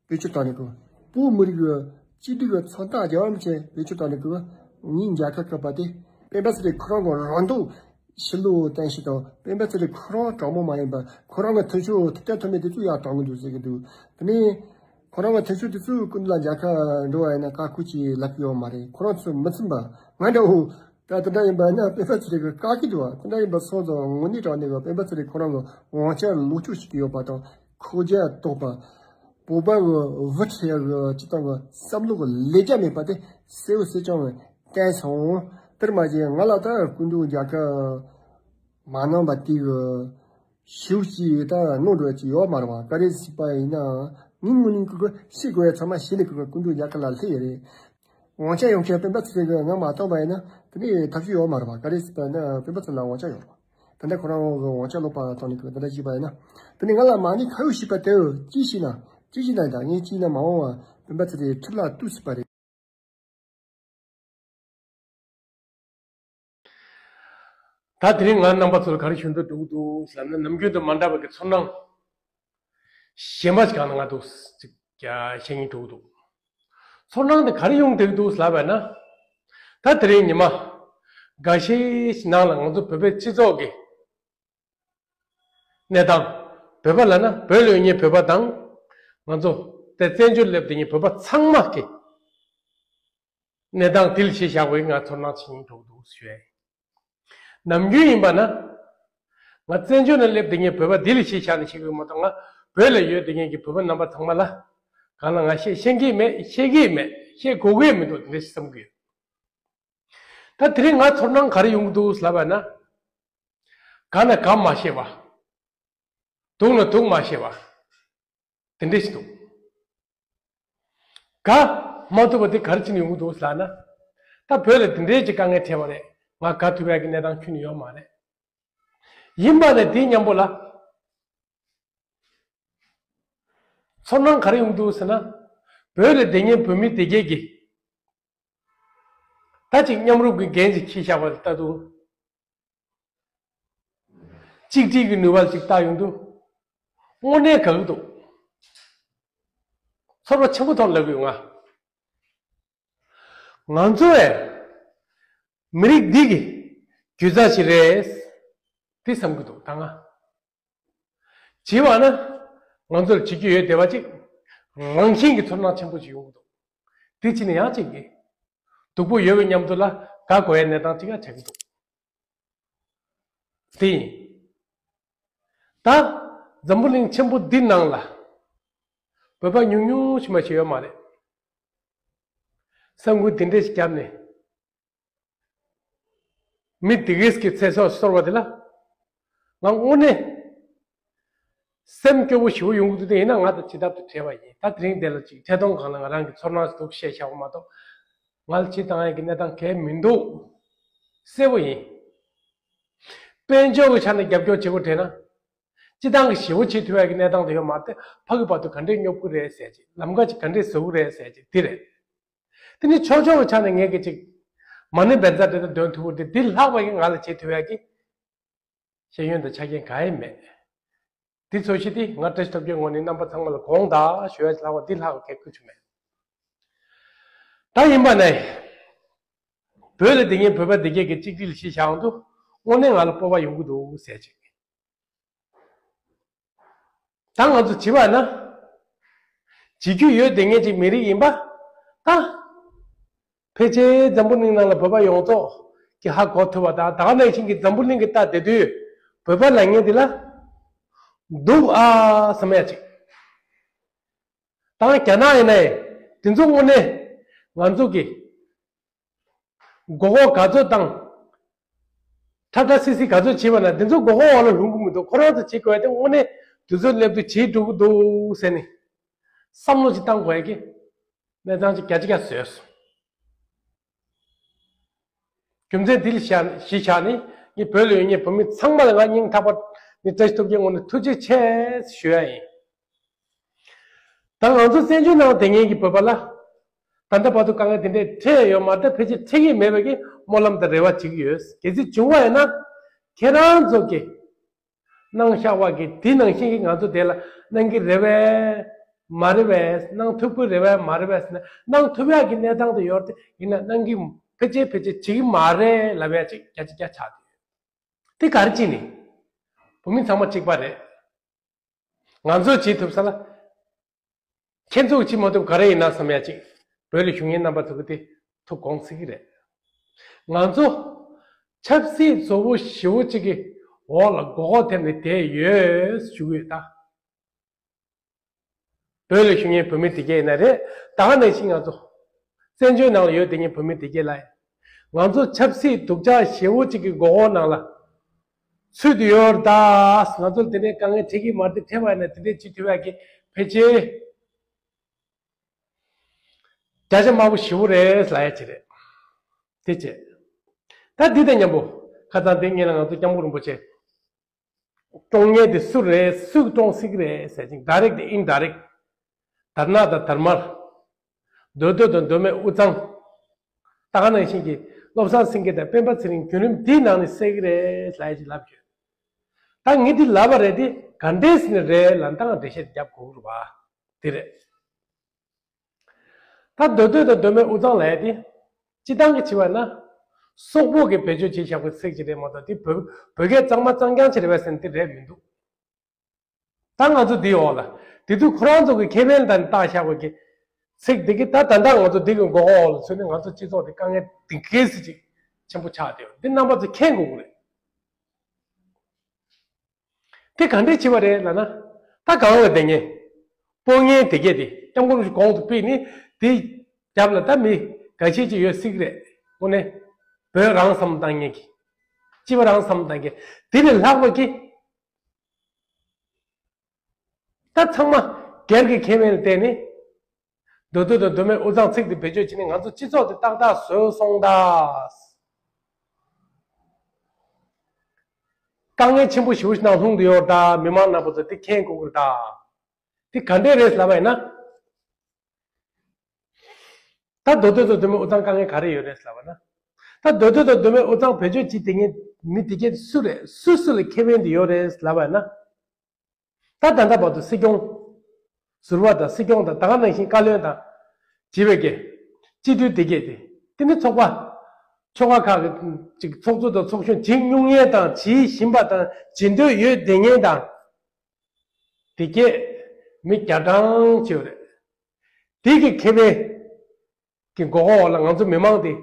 བེད་སྤྱོད་བཏང་ནས་ཀྱི། བོད་མི་རིགས་ཀྱི་གཅིག་སྒྲིལ་གྱི་མཚོན་རྟགས་རྒྱལ་བ་རིན་པོ་ཆེ་བེད་སྤྱོད་བཏང་ནས་ཀྱི། ངའི་མཇལ་ཁ་བཀོད་པ་དེ། སྤེན་པ་ཚེ་རིང་ཁོ་རང་གི་རང་སྡུག་ཕྱི་ལོགས་བསྟན་ཞིག་དང་སྤེན་པ་ཚེ་རིང་ཁོ་རང་དྲང་མོ་མ་ཡིན་པ་ཁོ་རང་གི་མཐུན་ཕྱོགས་ཐུབ་བསྟན་ཐུབ་མིན་དེ་ཚོ་ཡར་བཏང་གི་འདུག་ཟེར་གི་འདུག་དེ་ནས་ ཁོ་རང་གི་འཐེན་ཤུགས་དེ་ཚོའི་སྐུ་མདུན་ལ་མཇལ་ཁ་འགྲོ་བ་ཡིན་ན་བཀའ་བཀོད་ཅིག་ལབ་ཀྱི་ཡོད་མ་རེད། ཁོ་རང་ཚོ་མི་ཚིམ་པ། ང་འདྲ་བོ་ད་དེ་འདྲ་ཡིན་པ་ན་སྤེན་པ་ཚེ་རིང་གི་བཀག་གི་འདུག་བ། དེ་འདྲ་ཡིན་པ་སོང་ཙང་དངོས་གནས་དྲང་གནས་གི་སྤེན་པ་ཚེ་རིང་ཁོ་རང་གི་དབང་ཆ་ལོག་སྤྱོད་བྱེད་ཀྱི་ཡོད་པ་དང་། ཁོག་རྒྱ་དོག་པ། བོད་པ་གི་བུ་ཁྲིད་ཡག་གི་སྤྱི་བཏང་གི་བསམ་བློ་གི་ལས་རྒྱ་མེད་པ་དེ་གསལ་བོ་གསལ་རྐྱང་གི་བསྟན་སོང་། དེར་མ་ཟད་ང་ལ་ད་སྐུ་མདུན་མཇལ་ཁ་མ་གནང་པ་དེ་གི་ཞིབ་ཅིག་ད་གནང་འགྲོ་ཡ་ཅིག་ཡོད་མ་རེད་བ། ག་རེ་ཟེར་བ་ཡིན་ན། ངའི་ངོས་ནས་ཁོ་གི་ཤེས་དགོས་ཡ་ཚང་མ་ཤེས་ནས་ཁོ་གི་སྐུ་མདུན་མཇལ་ཁ་ལ་སླེབས་ཡ་རེད། དབང་ཆ་ཡོང་ཆེད་སྤེན་པ་ཚེ་རིང་གིས་ང་མ་བཏང་པ་ཡིན་ན་དེ་ནས་ཐབས་ཤེས་ཡོད་མ་རེད་བ། ག་རེ་ཟེར་བ་ཡིན་ན་སྤེན་པ་ཚེ་རིང་ལ་དབང་ཆ་ཡོད་རེད་བ། ད་ལྟ་ཁོ་རང་གི་དབང་ཆ་ལོག་པ་བཏང་ནས་ཁོ་ད་ལྟ་བྱས་པ་ཡིན་ན། དེ་ནས་ང་ལ་མ་ཎི་ཁ་ཡོད་ཞེས་པ་དེ་ཅི་ཞིག་ན་ཅི་ཞིག་ན་ད་ངས་ཅི་ན་མ་འོངས་བ་སྤེན་པ་ཚེ་རིང་ཁྲིམས་ལ་གཏུགས་སྲིད་པ་རེད། ད་དེ་རིང་ང་རྣམ་པ་ཚོར་ག་རེ་ཞུ་འདོད་འདུག་འདུག་ཟེར་ན། ནམ་རྒྱུན་དང་མ་འདྲ་བ་གི་ཚོར་སྣང་གཞན་པ་ཞིག་གང་ན་ང་འདུག་ཅིག་བཤད་སྙིང་འདོད་འདུག་ཚོར་སྣང་དེ་ག་རེ་ཡོང་བསྡད་འདུག་ལབ་པ་ན། ད་དེ་རིང་ཉི་མ་འགའ་ཤས་ཤིག་ནང་ལ་ང་ཚོ་བོད་པའི་སྤྱི་ཚོགས་ཀྱི་གནས་སྟངས། བོད་པ་ལབ་ན་བོད་ལ་ཡོད་མཁན་བོད་པ་དང་། ང་ཚོ་དེ་བཙན་བྱོལ་སླེབས་བསྡད་མཁན་བོད་པ་ཚང་མ་གི་གནས་སྟངས་དེ་ལ་གཞི་བཞག་པའི་ང་ཚོར་སྣང་བྱེད་སྙིང་འདོད་འདུག་ཞུ་ཡ་ཡིན། ནམ་རྒྱུན་ཡིན་པ་ན། ང་བཙན་བྱོལ་ནང་སླེབས་བསྡད་མཁན་བོད་པ་འདི་ལ་གཞི་བཞག་ནས་བཤད་ཀྱི་ཡོད་མ་གཏོགས། ང་བོད་ལ་ཡོད་བསྡད་མཁན་གྱི་བོད་པ་རྣམ་པ་ཚང་མ་ལ་གང་ལ་ང་བཤད་ཤེས་ཀྱི་མེད། བཤད་ཀྱི་མེད། བཤད་དགོས་ཀྱི་མི་འདུག་དེ་འདྲ་ཞིག་བསམ་གྱི་ཡོད། ད་དེ་རིང་ང་ཚོར་སྣང་ག་རེ་ཡོང་གི་འདུག་ལབ་པ་ན། གང་ལ་གང་མ་ཤེས་པ། དུག་ལ་དུག་མ་ཤེས་པ། དེ་འདྲ་ཞིག་འདུག་ག་མ་ཐུབ་པ་དེ་ག་རེ་བྱས་ནས་ཡོང་གི་འདུག་ལབ་ན། ད་བོད་ལ་དེ་འདྲའི་ཅིག་དཀའ་ངལ་འཕྲད་པ་རེད། ང་དགའ་ཐུབ་ཡག་གི་གནས་སྟངས་ཁྱོན་ནས་ཡོད་མ་རེད། ཡིན་པ་ནས་དེའི་མཉམ་པོ་ལ་ཚོར་སྣང་ག་རེ་ཡོང་གི་འདུག་ཟེར་ན། བོད་ལ་བསྡད་མཁན་བོད་མི་དེ་གས་ཀྱིས་ད་ཅིག་མཉམ་རུབ་ཀྱི་འགན་ཅིག་འཁྱེར་བཞག་པ་ལྟ་བུ། གཅིག་སྒྲིལ་གྱི་ནུས་པ་ཅིག་བཏགས་ཡོང་དུས། དངོས་གནས་དགའ་གི་འདུག་ཚོར་བ་ཆེན་པོ་ཐོག་ལབ་ཀྱི་ཡོད་ང་། ང་ཚོ་བས་མི་རིགས་འདི་གི་རྒྱུད་རྩ་ཞིག་རེད། དེ་བསམ་གྱི་འདུག་ད་ང་། བྱས་པ་ན། ང་ཚོར་བྱེད་རྒྱུ་ཡོད་བསྡད་པ་ཅིག་རང་བཞིན་གྱི་ཚོར་སྣང་ཆེན་པོ་ཞིག་ཡོང་གི་འདུག་དེ་ཕྱིན་ནས་ཡང་ཅིག་གི་སྡུག་པོ་ཡོད་པའི་མཉམ་དུ་ལ་དགའ་དགོས་ཡའི་གནས་སྟངས་ཅིག་ཡང་ཆགས་ཀྱི་འདུག་དེ་ཡིན། ད་འཛམ་བུ་གླིང་ཆེན་པོ་འདི་ནང་ལ་བོད་པ་ཉུང་ཉུང་ཞིག་མ་ཞིག་ཡོད་མ་རེད། ས་འགུལ་འདི་འདྲས་ཤིག་བརྒྱབ་ནས། མི་དེ་གས་ཀྱི་ཚེ་སྲོག་གསོར་བ་དེ་ལ། ང་དངོས་གནས་སེམས་སྐྱོ་བོ་ཞེ་པོ་ཡོང་གི་འདུག་དེ་ཡིན་ན་ང་དང་བྱེད་ཐབས་དེ་བྲལ་བ་ཡིན། ད་དེ་རིང་དེ་ལ་ཅིག་ཐད་གཏོང་སྒང་ལ་ང་རང་གི་ཚོར་སྣང་ཞིག་འདུག་བཤད་བཞག་པ་མ་གཏོགས། ང་ལ་བྱེད་བཏང་ཡག་གི་གནས་སྟངས་གང་ཡང་མི་འདུག་གསལ་པོ་ཡིན། དཔལ་འབྱོར་གྱི་ཆ་ནས་རྒྱབ་སྐྱོར་བྱེད་དགོས་དྲན་ན། སྤྱི་བཏང་གི་ཞེ་པོ་བྱེད་ཐུབ་ཡག་གི་གནས་སྟངས་དེ་ཡོད་མ་རེད། ཕ་གི་བར་དུ་ག་འདྲས་སྙོབ་ཀྱི་རེད་ཟེར་ཅིག་ལམ་ཁ་ཅིག་ག་འདྲས་བཟོ་གི་རེད་ཟེར་ཅིག་དེ་རེད། དེ་ནི་ཕྱོགས་ཕྱོགས་ཀྱི་ཆ་ནས་ངས་ཀྱི་ཅིག་མ་ཎི་བཛྲ་དེ་ཚོ་འདོན་ཐུབ་པ་དེ། འདི་ལྷག་པ་ཡིན་ང་ལ་བྱེད་ཐུབ་ཡག་གི་ཤེས་ཡོན་དང་ཆ་རྐྱེན་གང་ཡང་མེད། འདི་ཚོ་ཞིག་དེ་ང་བཀྲ་ཤིས་སྟོབས་རྒྱལ་ངོས་ནས་རྣམ་པ་ཚང་མ་ལ་དགོངས་དག་ཞུ་ཡག་ལྷག་པ་འདི་ལྷག་པ་གལ་ཁུལ་ཆུ་མེད། ད་ཡིན་པ་ནས། བོད་ལ་བསྡད་མཁན་བོད་པ་འདི་གས་ཀྱི་གཅིག་སྒྲིལ་ཞིག་བཞག་འདུག་དངོས་གནས་ང་ལ་སྤོབས་པ་ཡོང་གི་འདུག་ཟེར་ཅིག་ད་ང་ཚོ་བྱིས་པ་ན། བྱེད་རྒྱུ་ཡོད་བསྡད་མཁན་ཅིག་མི་རིགས་ཡིན་པ། ད། ཕལ་ཆེར་འཛམ་བུ་གླིང་ནང་ལ་བོད་པ་ཡོངས་རྫོགས་ཀྱི་ཧ་གོ་ཐུབ་པ་དང་། ད་ག་ནང་བཞིན་གྱི་འཛམ་བུ་གླིང་གི་ལྟ་བསྡད་དུས་བོད་པ་ལབ་མཁན་འདི་ལ་སྡུག་ཨ་བསམ་ཡ་ཅིག་ད་རྒྱ་ནག་ཡིན་ནའི་དེ་ཚོ་དངོས་གནས་ང་ཚོ་གི་མགོ་སྐོར་ག་ཚོད་བཏང་། ཁྲ་ཁྲ་སི་སི་ག་ཚོད་བྱས་པ་ན་དེ་ཚོ་མགོ་སྐོར་འོག་ལ་ལྷུང་གི་མི་འདུག་ཁོ་རང་ཚོ་བྱེད་དགོས་ཡ་དེ་དངོས་གནས་དུས་ཚོད་སླེབས་དུས་བྱེད་འགྲོ་གི་འདུག་ཟེར་ནས་བསམ་བློ་ཅིག་བཏང་དགོས་ཡ་གི་གནས་སྟངས་ཅིག་བརྒྱ་ཆ་བརྒྱ་བཟོས་སོང་། རྒྱུ་མཚན་འདི་ལ་བཞག་གཞི་བཞག་ནས་ངས་བོད་ལ་ཡོད་མཁན་བོད་མི་ཚང་མ་ལ་ང་སྙིང་ཐག་པ་ནས་བཀྲ་ཤིས་སྟོབས་རྒྱལ་ངོས་ནས་ཐུགས་རྗེ་ཆེ་ཞུ་ཡ་ཡིན། ད་ང་ཚོ་བཙན་བྱོལ་ནང་བསྡད་མཁན་གྱི་བོད་པ་ལ་ད་ལྟ་བར་དུ་དཀའ་ངལ་དེ་འདྲས་འཕྲད་ཡོད་མ་རེད། ད་ཕལ་ཆེར་འཕྲད་ཀྱི་མེད་པའི་གི་སྨོན་ལམ་དང་རེ་བ་བྱེད་ཀྱི་ཡོད། གལ་སྲིད་བྱུང་བ་ཡིན་ན་ཁྱེད་རང་ཚོ་གི་གནང་བཞག་པ་གི་དེ་ནང་བཞིན་གྱི་ང་ཚོ་དེ་ལ་གནང་གི་རེད་པས། མ་རེད་པས། གནང་ཐུབ་ཀྱི་རེད་པས། མ་རེད་པས་ཟེར་ན། གནང་ཐུབ་ཡག་གི་གནས་སྟངས་དེ་ཡོད་རེད། ཡིན་ན་གནང་གི་ཕལ་ཆེར་ཕལ་ཆེར་བྱེད་ཀྱི་མ་རེད་ལབ་ཡ་ཅིག་བརྒྱ་ཆ་བརྒྱ་ཆགས་བསྡད་ཡོད། དེ་ག་རེ་བྱས་ནས། བོད་མི་ཚང་མ་གཅིག་པ་རེད། ང་ཚོས་བྱེད་ཐུབ་ས་ལ། ཁྱེད་ཚོ་གིས་བྱེད་མ་ཐུབ་ག་རེ་ཡིན་ན་བསམ་ཡ་ཅིག་བོད་ལ་བཞུགས་མཁན་རྣམ་པ་ཚོ་གིས་དེ་ཐུགས་དགོངས་སྲིད་ཀྱི་རེད། ང་ཚོ་ཆབ་སྲིད་བཟོ་བོ་ཞེ་བོ་ཅིག་གི་འོག་ལ་མགོ་སྐོར་ཐེབས་ནས་བསྡད་ཡོད་ཞུ་གི་ཡོད་ད། བོད་ལ་བཞུགས་མཁན་བོད་མི་དེ་གས་ཡིན་ན་རེད། ད་ག་ནང་བཞིན་ང་ཚོ་བཙན་བྱོལ་ནང་ལ་ཡོད་བསྡད་མཁན་བོད་མི་དེ་གས་ལ། ང་ཚོ་ཆབ་སྲིད་སྡུག་ཅག་ཞེ་བོ་ཅིག་གི་མགོ་སྐོར་ནང་ལ་ཚུད་དུ་ཡོད་རེད་ད། ང་ཚོ་དེ་འདྲའི་དཀའ་ངལ་འཕྲད་ཀྱི་མ་རེད། དེ་འཕྲད་པ་ཡིན་ན་དེ་འདྲའི་བྱེད་ཐུབ་ཡག་གི་ཕལ་ཆེར་བརྒྱ་ཆ་དམའ་པོ་ཞེ་བོ་རེད་ལབ་ཡ་ཅིག་རེད། དེ་བྱས། ད་འདི་དང་མཉམ་པོ་ཁ་སང་དེ་སྔོན་ལ་ང་ཚོ་སྐྱབས་མགོན་རིན་པོ་ཆེ་བཀྲོངས་མཁན་དེ་སུ་རེད། སུས་བཀྲོངས་སྲིད་ཀྱི་རེད་ཟེར་ཅིང་། direct and indirect དར་ནག་དང་དར་དམར། མདོ་སྟོད་དང་མདོ་སྨད་དབུས་གཙང་། ད་ག་ནང་བཞིན་གྱི་བློ་བཟང་སེང་གེ་དང་སྤེན་པ་ཚེ་རིང་བརྒྱུད་རིམ་འདིའི་ནང་ནས་བསད་ཀྱི་རེད་ལབ་ཡ་ཅིག་ལབ་ཡོད། ད་ངས་འདི་ལབ་པ་རེད་དེ་ག་འདྲས་ནས་རེད་ལབ་ན་ད་ང་འགྲེལ་བཤད་རྒྱབ་དགོས་རེད་པ། དེ་རེད། ད་མདོ་སྟོད་དང་མདོ་སྨད་དབུས་གཙང་ལབ་ཡ་དེ། སྤྱི་བཏང་གི་བྱས་པ་ན། སོག་པོ་གིས་བེད་སྤྱོད་བྱས་བཞག་པའི་ཚིག་ཅིག་རེད་མ་གཏོགས་དེ་བོད་བོད་སྐད་གཙང་མ་གཙང་རྐྱང་ཅིག་རེད་པས་ཟེར་ན་དེ་རེད་མི་འདུག་ད་ང་ཚོ་འདིའི་འོག་ལ། དེ་དུས་ཁོ་རང་ཚོ་གི་ཁེ་ཕན་དང་བཏགས་བཞག་པ་གི་ཚིག་དེ་གི་ད་ད་ལྟ་ང་ཚོ་འདི་གི་མགོ་སྐོར་འོག་ལ་ཚུད་ནས་ང་ཚོ་སྤྱི་ཚོགས་དེ་དཀའ་ངལ་འདི་གས་ཅིག་ཆེན་པོ་ཆགས་བསྡད་ཡོད། འདི་རྣམ་པ་ཚོ་མཁྱེན་དགོས་ཀྱི་རེད། དེ་ག་འདྲས་བྱེད་པ་རེད་ལབ་ན། ད་གང་ལ་བསྡད་མཁན། སྤོ་མཁན་དེ་གས་དེ་སྐྱབས་མགོན་རིན་པོ་ཆེ་གོང་དུ་ཕུད་ནས་དེ་རྒྱབ་ལ་ད་མི་འགའ་ཤས་ཅིག་ཡོད་སྲིད་ཀྱི་རེད། དངོས་གནས་བོད་རང་བསམ་བཏང་མཁན་གྱི། སྤྱི་པ་རང་བསམ་བཏང་མཁན། དེ་ལས་ལྷག་པ་གི། ད་ཚང་མ་སྒེར་གྱི་ཁེ་ཕན་ལ་བརྟེན་ནས། མདོ་སྟོད་དང་མདོ་སྨད་དབུས་གཙང་ཚིག་དེ་བེད་སྤྱོད་བྱས་ནས་ང་ཚོ་སྤྱི་ཚོགས་དེ་ཏག་ཏག་བཟོས་སོང་ད། དཀའ་ངལ་ཆེན་པོ་ཞེ་པོ་ཞིག་ནང་ལྷུང་བསྡད་ཡོད་ད། མི་མང་རྣམ་པ་ཚོ་དེ་མཁྱེན་དགོས་ཀྱི་རེད་ད། དེ་ག་འདྲས་རེད་ལབ་པ་ཡིན་ན། ད་མདོ་སྟོད་དང་མདོ་སྨད་དབུས་གཙང་དཀའ་ངལ་ག་རེ་ཡོད་རེད་ལབ་པ་ན། ད་མདོ་སྟོད་དང་མདོ་སྨད་དབུས་གཙང་བེད་སྤྱོད་བྱེད་བསྡད་མཁན་མི་དེ་གས་སུ་རེད། སུ་སུ་ལ་ཁེ་ཕན་དེ་ཡོད་རེད་ལབ་པ་ཡིན་ན། ད་ད་ལྟ་བར་དུ་སྲིད་སྐྱོང་། ཟུར་པ་དང་སྲིད་སྐྱོང་དང་ད་ག་ནང་བཞིན་བཀའ་བློན་དང་། བྱིས་པའི་སྐད། སྤྱི་འཐུས་དེ་གས་དེ། དེ་ནི་ཚོགས་པ། ཆོལ་ཁ་ཁག་གི་ཅིག་ཚོགས་གཙོ་དང་ཚོགས་གཞོན་བྱེད་མྱོང་མཁན་དང་བྱེད་བཞིན་པ་དང་བྱེད་འདོད་ཡོད་བསྡད་མཁན་དང་། དེ་གས་མི་བརྒྱ་གྲངས་ཅིག་ཡོད་རེད། དེ་གི་ཁེ་ཕན་གྱི་མགོ་སྐོར་འོག་ལ་ང་ཚོ་མི་མང་དེ།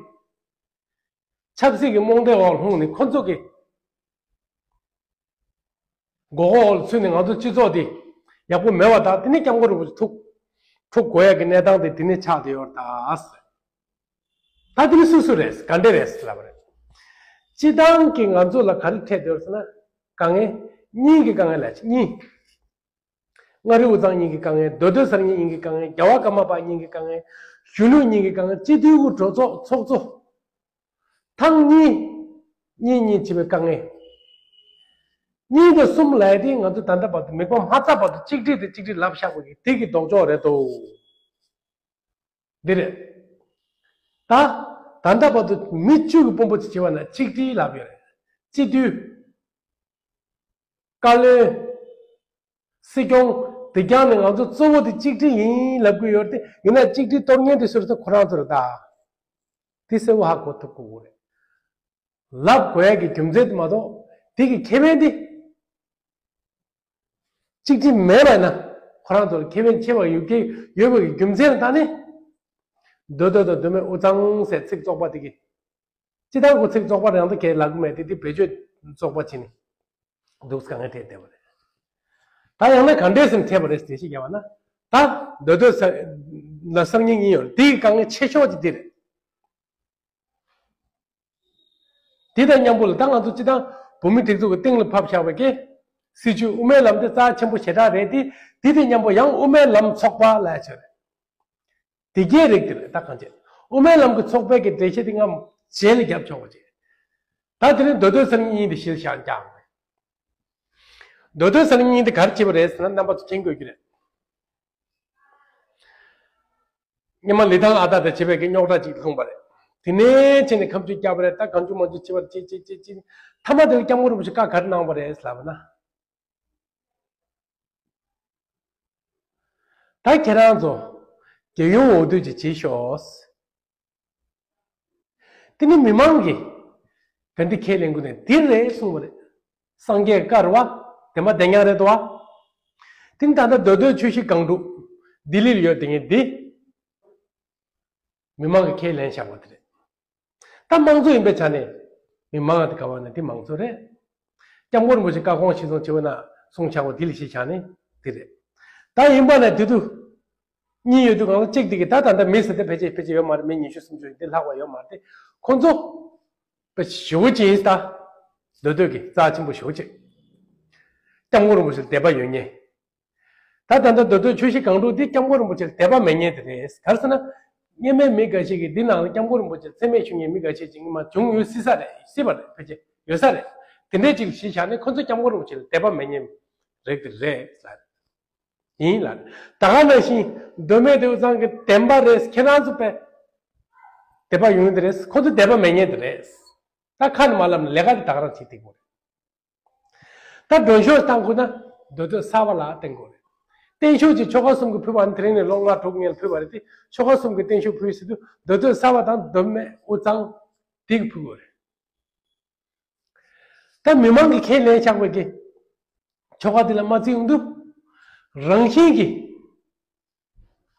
ཆབ་སྲིད་ཀྱི་རྨོངས་དད་འོག་ལྷུང་ནས་ཁོ་ཚོ་གི་མགོ་སྐོར་འོག་ལ་ཚུད་ནས་ང་ཚོ་སྤྱི་ཚོགས་འདི་ཡག་པོ་མེད་པ་དང་། དེ་ནས་སྐྱབས་མགོན་རིན་པོ་ཆེ་ཐུག་ཐུག་དགོས་ཡག་གི་གནས་སྟངས་དེ་དེ་ནས་ཆགས་བསྡད་ཡོད་རེད་ད། ད་དེ་ནི་སུ་སུ་རེད། ག་འདྲས་རེད་ལབ་པ་རེད། སྤྱི་བཏང་གི་ང་ཚོ་ལ་ག་རེ་འཕྲད་བསྡད་ཡོད་རེད་ཟེར་ན། དཀའ་ངལ་གཉིས་ཀྱི་དཀའ་ངལ་ལ་གཉིས། མངའ་རིས་དབུས་གཙང་གཉིས་ཀྱི་དཀའ་ངལ། མདོ་སྟོད་ས་གནས་གཉིས་ཀྱི་དཀའ་ངལ། རྒྱལ་བ་ཀརྨ་པ་གཉིས་ཀྱི་དཀའ་ངལ། གཞོན་ནུ་གཉིས་ཀྱི་དཀའ་ངལ། སྤྱི་འཐུས་དབུ་གྲོས་ཚོགས་ཚོགས་གཙོ། ཐེངས་གཉིས། གཉིས་གཉིས་བྱས་པའི་དཀའ་ངལ། གཉིས་དང་གསུམ་ལབ་ཡ་དེ་ང་ཚོ་ད་ལྟ་བར་དུ་མིག་དཔེ་མ་ཚད་བར་དུ་གཅིག་སྒྲིལ་དེ་གཅིག་སྒྲིལ་ལབ་བཞག་པ་གི་དེ་གི་ལྡོག་ཕྱོགས་རེད་དོ། འདི་རེད། ད་ད་ལྟ་བར་དུ་མི་བཅུ་གི་དཔོན་པོ་ཅིག་བྱས་པ་ན་གཅིག་སྒྲིལ་ལབ་ཡོད་རེད། སྤྱི་འཐུས། བཀའ་བློན། སྲིད་སྐྱོང་། དེ་རྐྱང་ནས་ང་ཚོ་གཙོ་བོ་དེ་གཅིག་སྒྲིལ་ཡིན་ལབ་ཀྱི་ཡོད་རེད་དེ། ཡིན་ན་གཅིག་སྒྲིལ་གཏོར་མཁན་དེ་སུ་རེད་ཟེར་ན་ཁོ་རང་ཚོ་རེད་ད། དེ་གསལ་པོ་ཧ་གོ་ཐུབ་དགོས་ཀྱི་རེད། ལབ་དགོས་ཡ་གི་རྒྱུ་མཚན་དེ་མ་གཏོགས་དེ་གི་ཁེ་ཕན་དེ། གཅིག་སྒྲིལ་མེད་པ་ཡིན་ན་ཁོ་རང་ཚོར་ཁེ་ཕན་ཆེ་བ་ཡོད་ཀྱི་ཡོད་པ་གི་རྒྱུ་མཚན་ལ་བརྟེན་ནས། མདོ་སྟོད་དང་མདོ་སྨད་དབུས་གཙང་ཟེར་ཚིག་བཙོག་པ་དེ་གི། སྤྱི་བཏང་གི་ཚིག་བཙོག་པ་རང་དུ་གས་ལབ་ཀྱི་མེད་དེ། དེ་བེད་སྤྱོད་བཙོག་པ་བྱས་ནས་འདུག་དཀའ་ངལ་འཕྲད་བསྡད་པ་རེད། ད་ཡང་ན་ག་འདྲས་སེམས་འཕྲད་པ་རེད་ཟེར་ཞིག་ཡང་བ་ན། ད་མདོ་སྟོད་ས་ལ་སང་ཉིན་གཉིས་ཡོད་རེད། དེ་གི་དཀའ་ངལ་ཆེ་ཤོས་ཅིག་དེ་རེད། དེ་དང་མཉམ་པོ་ལ་ད་ང་ཚོ་སྤྱི་བཏང་བོད་མི་སྒྲིག་འཛུགས་ཀྱི་སྟེང་ལ་ཕབ་བཞག་པའི་གི་སྲིད་བྱུས་དབུ་མའི་ལམ་དེ་རྩ་ཆེན་པོ་ཞེ་དྲག་རེད་དེ། དེ་དང་མཉམ་པོ་ཡང་དབུ་མའི་ལམ་ཚོགས་པ་ལབ་ཡ་ཆོས་རེད། དེ་གའི་རིགས་དེ་རེད། ད་གང་བྱེད། དབུ་མའི་ལམ་གྱི་ཚོགས་པའི་གི་འགྲེལ་བཤད་དེ་ང་རྗེས་ལ་རྒྱབ་ཆོག་པ་བྱེད། ད་དེ་ནི་མདོ་སྟོད་ས་གནས་གཉིས་དེ་གཞིར་བཞག་ཀྱང་། མདོ་སྟོད་ས་གནས་གཉིས་དེ་ག་རེ་བྱེད་པ་རེད་ཟེར་ན་རྣམ་པ་ཚོ་མཁྱེན་དགོས་ཀྱི་རེད། སྔོན་མ་ལི་ཐང་ཨ་སྟག་དང་བྱེད་པའི་གི་རྙོག་དྲ་ཅིག་ལྷུང་བ་རེད། དེ་ནས་བྱས་ནས་ཁ་མཆུ་བརྒྱབ་པ་རེད། ད་གང་བྱུང་མང་བྱུང་བྱེད་པ་རེད། ཅེས་ཅེས་ཅེས་ཅེས། མཐའ་མ་དེ་ལ་སྐྱབས་མགོན་རིན་པོ་ཆེ་བཀའ་ག་རེ་གནང་བ་རེད་ལབ་ན། ད་ཁྱེད་རང་ཚོ་རྒྱལ་ཡོངས་འོས་བསྡུ་ཅིག་བྱེད་ཤོག། དེ་ནི་མི་མང་གིས་ག་འདི་ཁས་ལེན་དགོས་ནས་འདི་རེད་གསུངས་པ་རེད། སངས་རྒྱས་བཀའ་རེད་བ། བདེན་པ་བདེན་རྐྱང་རེད་དོ་བ། དེ་ནི་ད་ལྟ་མདོ་སྟོད་ཆུ་བཞི་སྒང་དྲུག་ལྡི་ལིར་ཡོད་དེ་ངས་འདི་མི་མང་གི་ཁས་ལེན་བཞག་པ་དེ་རེད། ད་དམངས་གཙོ་ཡིན་པའི་ཆ་ནས་མི་མང་དེ་ག་བ་ན་དེ་མང་གཙོ་རེད། སྐྱབས་མགོན་རིན་པོ་ཆེ་བཀའ་དགོངས་གཞིར་བཟུང་བྱས་པ་ན་གསུང་བྱ་བ་དེ་ལ་གཞི་བཞག་ནས་དེ་རེད། ད་ཡིན་པ་ན་དེ་དུས་གཉིས་ཡོད་དུས་གང་ལ་གཅིག་དེ་གི་ད་ད་ལྟ་མི་ཟེར་དེ་ཕལ་ཆེར་ཕལ་ཆེར་ཡོད་མ་རེད། མི་ཉི་ཤུ་སུམ་ཅུ་དེ་ལྷག་པ་ཡོད་མ་རེད། དེ་ཁོ་ཚོ་དཔེ་ཞེ་པོ་ཅིག་ཡིན་ད། མདོ་སྟོད་ཀྱི་རྩ་ཆེན་པོ་ཞེ་པོ་ཅིག་སྐྱབས་མགོན་རིན་པོ་ཆེ་ལ་དད་པ་ཡོད་མཁན། ད་ད་ལྟ་མདོ་སྟོད་ཆུ་བཞི་སྒང་དྲུག་འདི་སྐྱབས་མགོན་རིན་པོ་ཆེ་ལ་དད་པ་མེད་མཁན་དེ་རེད། ག་རེ་ཟེར་ན། སྔོན་མའི་མི་འགའ་ཞིག་གིས་འདི་ནང་ལ་སྐྱབས་མགོན་རིན་པོ་ཆེ་ལ་མཚན་སྨད་ཞུ་མཁན་མི་འགའ་ཞིག་ཅིག་སྔོན་མ་བྱུང་ཡོད་སྲིད་ས་རེད། སྲིད་པ་རེད། ཕལ་ཆེར་ཡོད་ས་རེད། དེ་འདྲའི་ཅིག་གཞི་བཞག་ནས་ཁོ་ཚོ་སྐྱབས་མགོན་རིན་པོ་ཆེ་ལ་དད་པ་མེད་མཁན་རིགས་དེ་རེད་ཟེར། ཡིན་ལ། ད་ག་ནང་བཞིན་མདོ་སྨད་དེ་དབུས་གཙང་གི་བདེན་པ་རེད། ཁྱེད་རང་ཚོ་དཔེ་དད་པ་ཡོང་གི་དེ་རེད། ཁོ་ཚོ་དད་པ་མེད་མཁན་དེ་རེད། ད་ཁ་ནས་མ་ལབ་ན་ལས་ཀ་དེ་ད་ག་རང་བྱེད་ཐུབ་ཀྱི་རེད། ད་མགྲོན་ཤོག་བཏང་དགོས་ན་མདོ་སྟོད་གསར་པ་ལ་བཏང་དགོས་རེད། བརྟན་བཞུགས་ཀྱི་ཆོལ་ཁ་གསུམ་གྱིས་ཕུལ་བ་ནི་དེ་རིང་ནས་ལོ་ལྔ་དྲུག་སྔོན་ལ་ཕུལ་བ་རེད་དེ། ཆོལ་ཁ་གསུམ་གྱིས་བརྟན་བཞུགས་ཕུལ་ཟེར་དུས་མདོ་སྟོད་གསར་པ་དང་མདོ་སྨད་དབུས་གཙང་དེ་གིས་ཕུལ་དགོས་རེད། ད་མི་མང་གིས་ཁས་ལེན་བཞག་པའི་གི་ཆོལ་ཁ་དེ་ལ་མ་བརྩི་ཡོང་དུས་རང་བཞིན་གྱིས་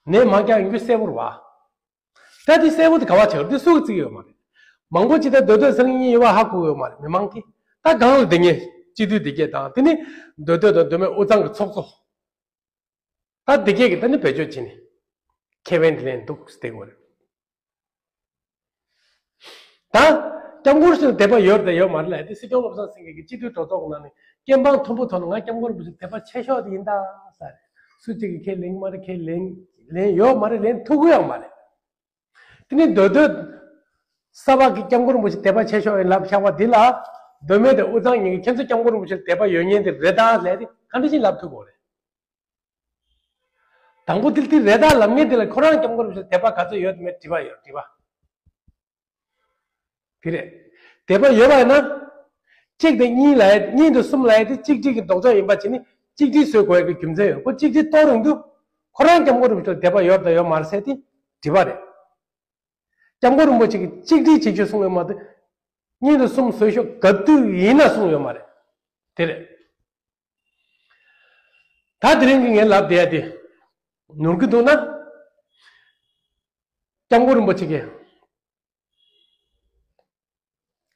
ནད་མ་རྒྱག་ཡོང་རྒྱུ་གསལ་པོ་རེད་བ། ད་དེ་གསལ་པོ་དེ་ག་བ་ཆགས་རེད། དེ་སུ་གིས་བརྩི་གི་ཡོད་མ་རེད། མང་པོ་ཅིག་ད་མདོ་སྟོད་ཟེར་མཁན་ཡོད་པ་ཧ་གོ་གི་ཡོད་མ་རེད་མི་མང་གིས། ད་གང་ལ་དེ་ངས་སྤྱི་འཐུས་དེ་གས་དང་དེ་ནི་མདོ་སྟོད་དང་མདོ་སྨད་དབུས་གཙང་གི་ཚོགས་གཙོ། ད་དེ་གས་ཀྱིས་ད་ནི་བེད་སྤྱོད་བྱས་ནས་ཁེ་ཕན་དེ་ལེན་འདུག་ཟེར་དགོས་རེད། ད་སྐྱབས་མགོན་ཞིག་ལ་དད་པ་ཡོད་དང་ཡོད་མ་རེད་ལབ་དེ་སྲིད་སྐྱོང་བློ་བཟང་སེང་གེ་གིས་སྤྱི་འཐུས་གྲོས་ཚོགས་ནང་ནས་སྐྱེ་འཕང་མཐོན་པོ་ཐོག་ནས་ང་སྐྱབས་མགོན་རིན་པོ་ཆེ་དད་པ་ཆེ་ཤོས་དེ་ཡིན་ད་ཟེར། སུ་གཅིག་གིས་ཁས་ལེན་གྱི་མ་རེད། ཁས་ལེན་ལེན་ཡོད་མ་རེད། ལེན་ཐུབ་ཀྱི་ཡོད་མ་རེད། དེ་ནི་མདོ་སྟོད་གསར་པ་གིས་སྐྱབས་མགོན་རིན་པོ་ཆེ་དད་པ་ཆེ་ཤོས་ཡིན་ལབ་བཞག་པ་འདི་ལ་མདོ་སྨད་དང་དབུས་གཙང་གཉིས་ཀྱིས་ཁྱེད་ཚོ་སྐྱབས་མགོན་རིན་པོ་ཆེ་ལ་དད་པ་ཡོད་མཁན་དེ་རེད་ད་ལབ་དེ་ག་འདྲ་ཞིག་ལབ་ཐུབ་དགོས་རེད། དང་པོ་དེ་དེ་རེད་ད་ལབ་མཁན་དེ་ལ་ཁོ་རང་སྐྱབས་མགོན་རིན་པོ་ཆེ་ལ་དད་པ་ག་ཚོད་ཡོད་མེད་དྲི་བ་ཡོད་དྲི་བ། དེ་རེད། དད་པ་ཡོད་པ་ཡིན་ན། གཅིག་དང་གཉིས་ལ་ཡ་གཉིས་དང་གསུམ་ལ་ཡ་དེ་གཅིག་སྒྲིལ་གྱི་ལྡོག་ཕྱོགས་ཡིན་པ་བྱས་ནས་གཅིག་སྒྲིལ་བཟོ་དགོས་ཀྱི་རྒྱུ་མཚན་ཡོད། ཁོ་གཅིག་སྒྲིལ་གཏོང་རུང་དུས་ཁོ་རང་སྐྱབས་མགོན་རིན་པོ་ཆེ་ལ་དད་པ་ཡོད་དང་ཡོད་མ་རེད་ཟེར་དེ་དྲི་བ་རེད། སྐྱབས་མགོན་རིན་པོ་ཆེ་གིས་གཅིག་སྒྲིལ་བྱེད་ཆོག་གསུངས་ཡོད་མ་གཏོགས་གཉིས་དང་གསུམ་བཟོ་ཤོག་ག་དུས་ཡིན་ན་གསུངས་ཡོད་མ་རེད། དེ་རེད། ད་དེ་རིང་གི་ངའི་ལབ་བསྡད་ཡ་དེ་ནོར་གྱི་འདུག་ན། སྐྱབས་མགོན་རིན་པོ་ཆེ་གིས་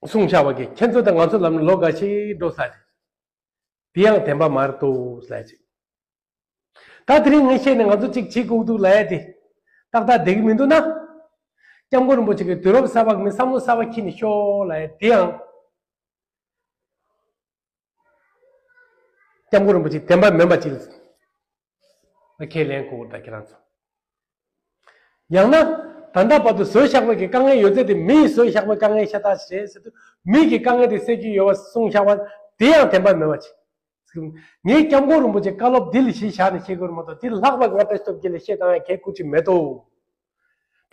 གསུངས་བཞག་པ་གི་ཁྱེད་ཚོ་དང་ང་ཚོ་ལབ་ན་ལོ་འགའ་ཞིག་འགྲོ་ས་རེད། དེ་ཡང་བདེན་པ་མ་རེད་འདུག་ལབ་ཅིག་ད་དེ་རིང་ངས་བཤད་ནས་ང་ཚོ་གཅིག་བྱེད་དགོས་འདུག་ལབ་ཡ་དེ་ཏག་ཏག་བསྡད་ཀྱི་མི་འདུག་ན། སྐྱབས་མགོན་རིན་པོ་ཆེ་གིས་དུས་རབས་གསར་པ་གི་མི་བསམ་བློ་གསར་པ་འཁྱེར་ནས་ཤོག་ལབ་ཡ་དེ་ཡང་། སྐྱབས་མགོན་རིན་པོ་ཆེ་བདེན་པ་མིན་པ་ཅིག་ལ་ཁས་ལེན་དགོས་ད་ཁྱེད་རང་ཚོ། ཡང་ན་ད་ལྟ་བར་དུ་བཟོས་བཞག་པའི་གི་དཀའ་ངལ་ཡོད་ཚད་དེ་མི་ཡིས་བཟོས་བཞག་པའི་དཀའ་ངལ་ཤ་སྟག་ཞིག་རེད་ཟེར་དུས་མི་གི་དཀའ་ངལ་དེ་སེལ་རྒྱུ་ཡོད་པ་གསུངས་བཞག་པ་དེ་ཡང་བདེན་པ་མིན་པ་ཅིག་ངས་སྐྱབས་མགོན་རིན་པོ་ཆེ་བཀའ་སློབ་འདི་ལ་གཞི་བཞག་ནས་བཤད་དགོས་རེད་མ་གཏོགས་དེ་ལྷག་པ་ང་བཀྲ་ཤིས་སྟོབས་རྒྱལ་ལ་བཤད་སྟངས་ཡང་གལ་ཁུར་ཅིག་མེད་དོ།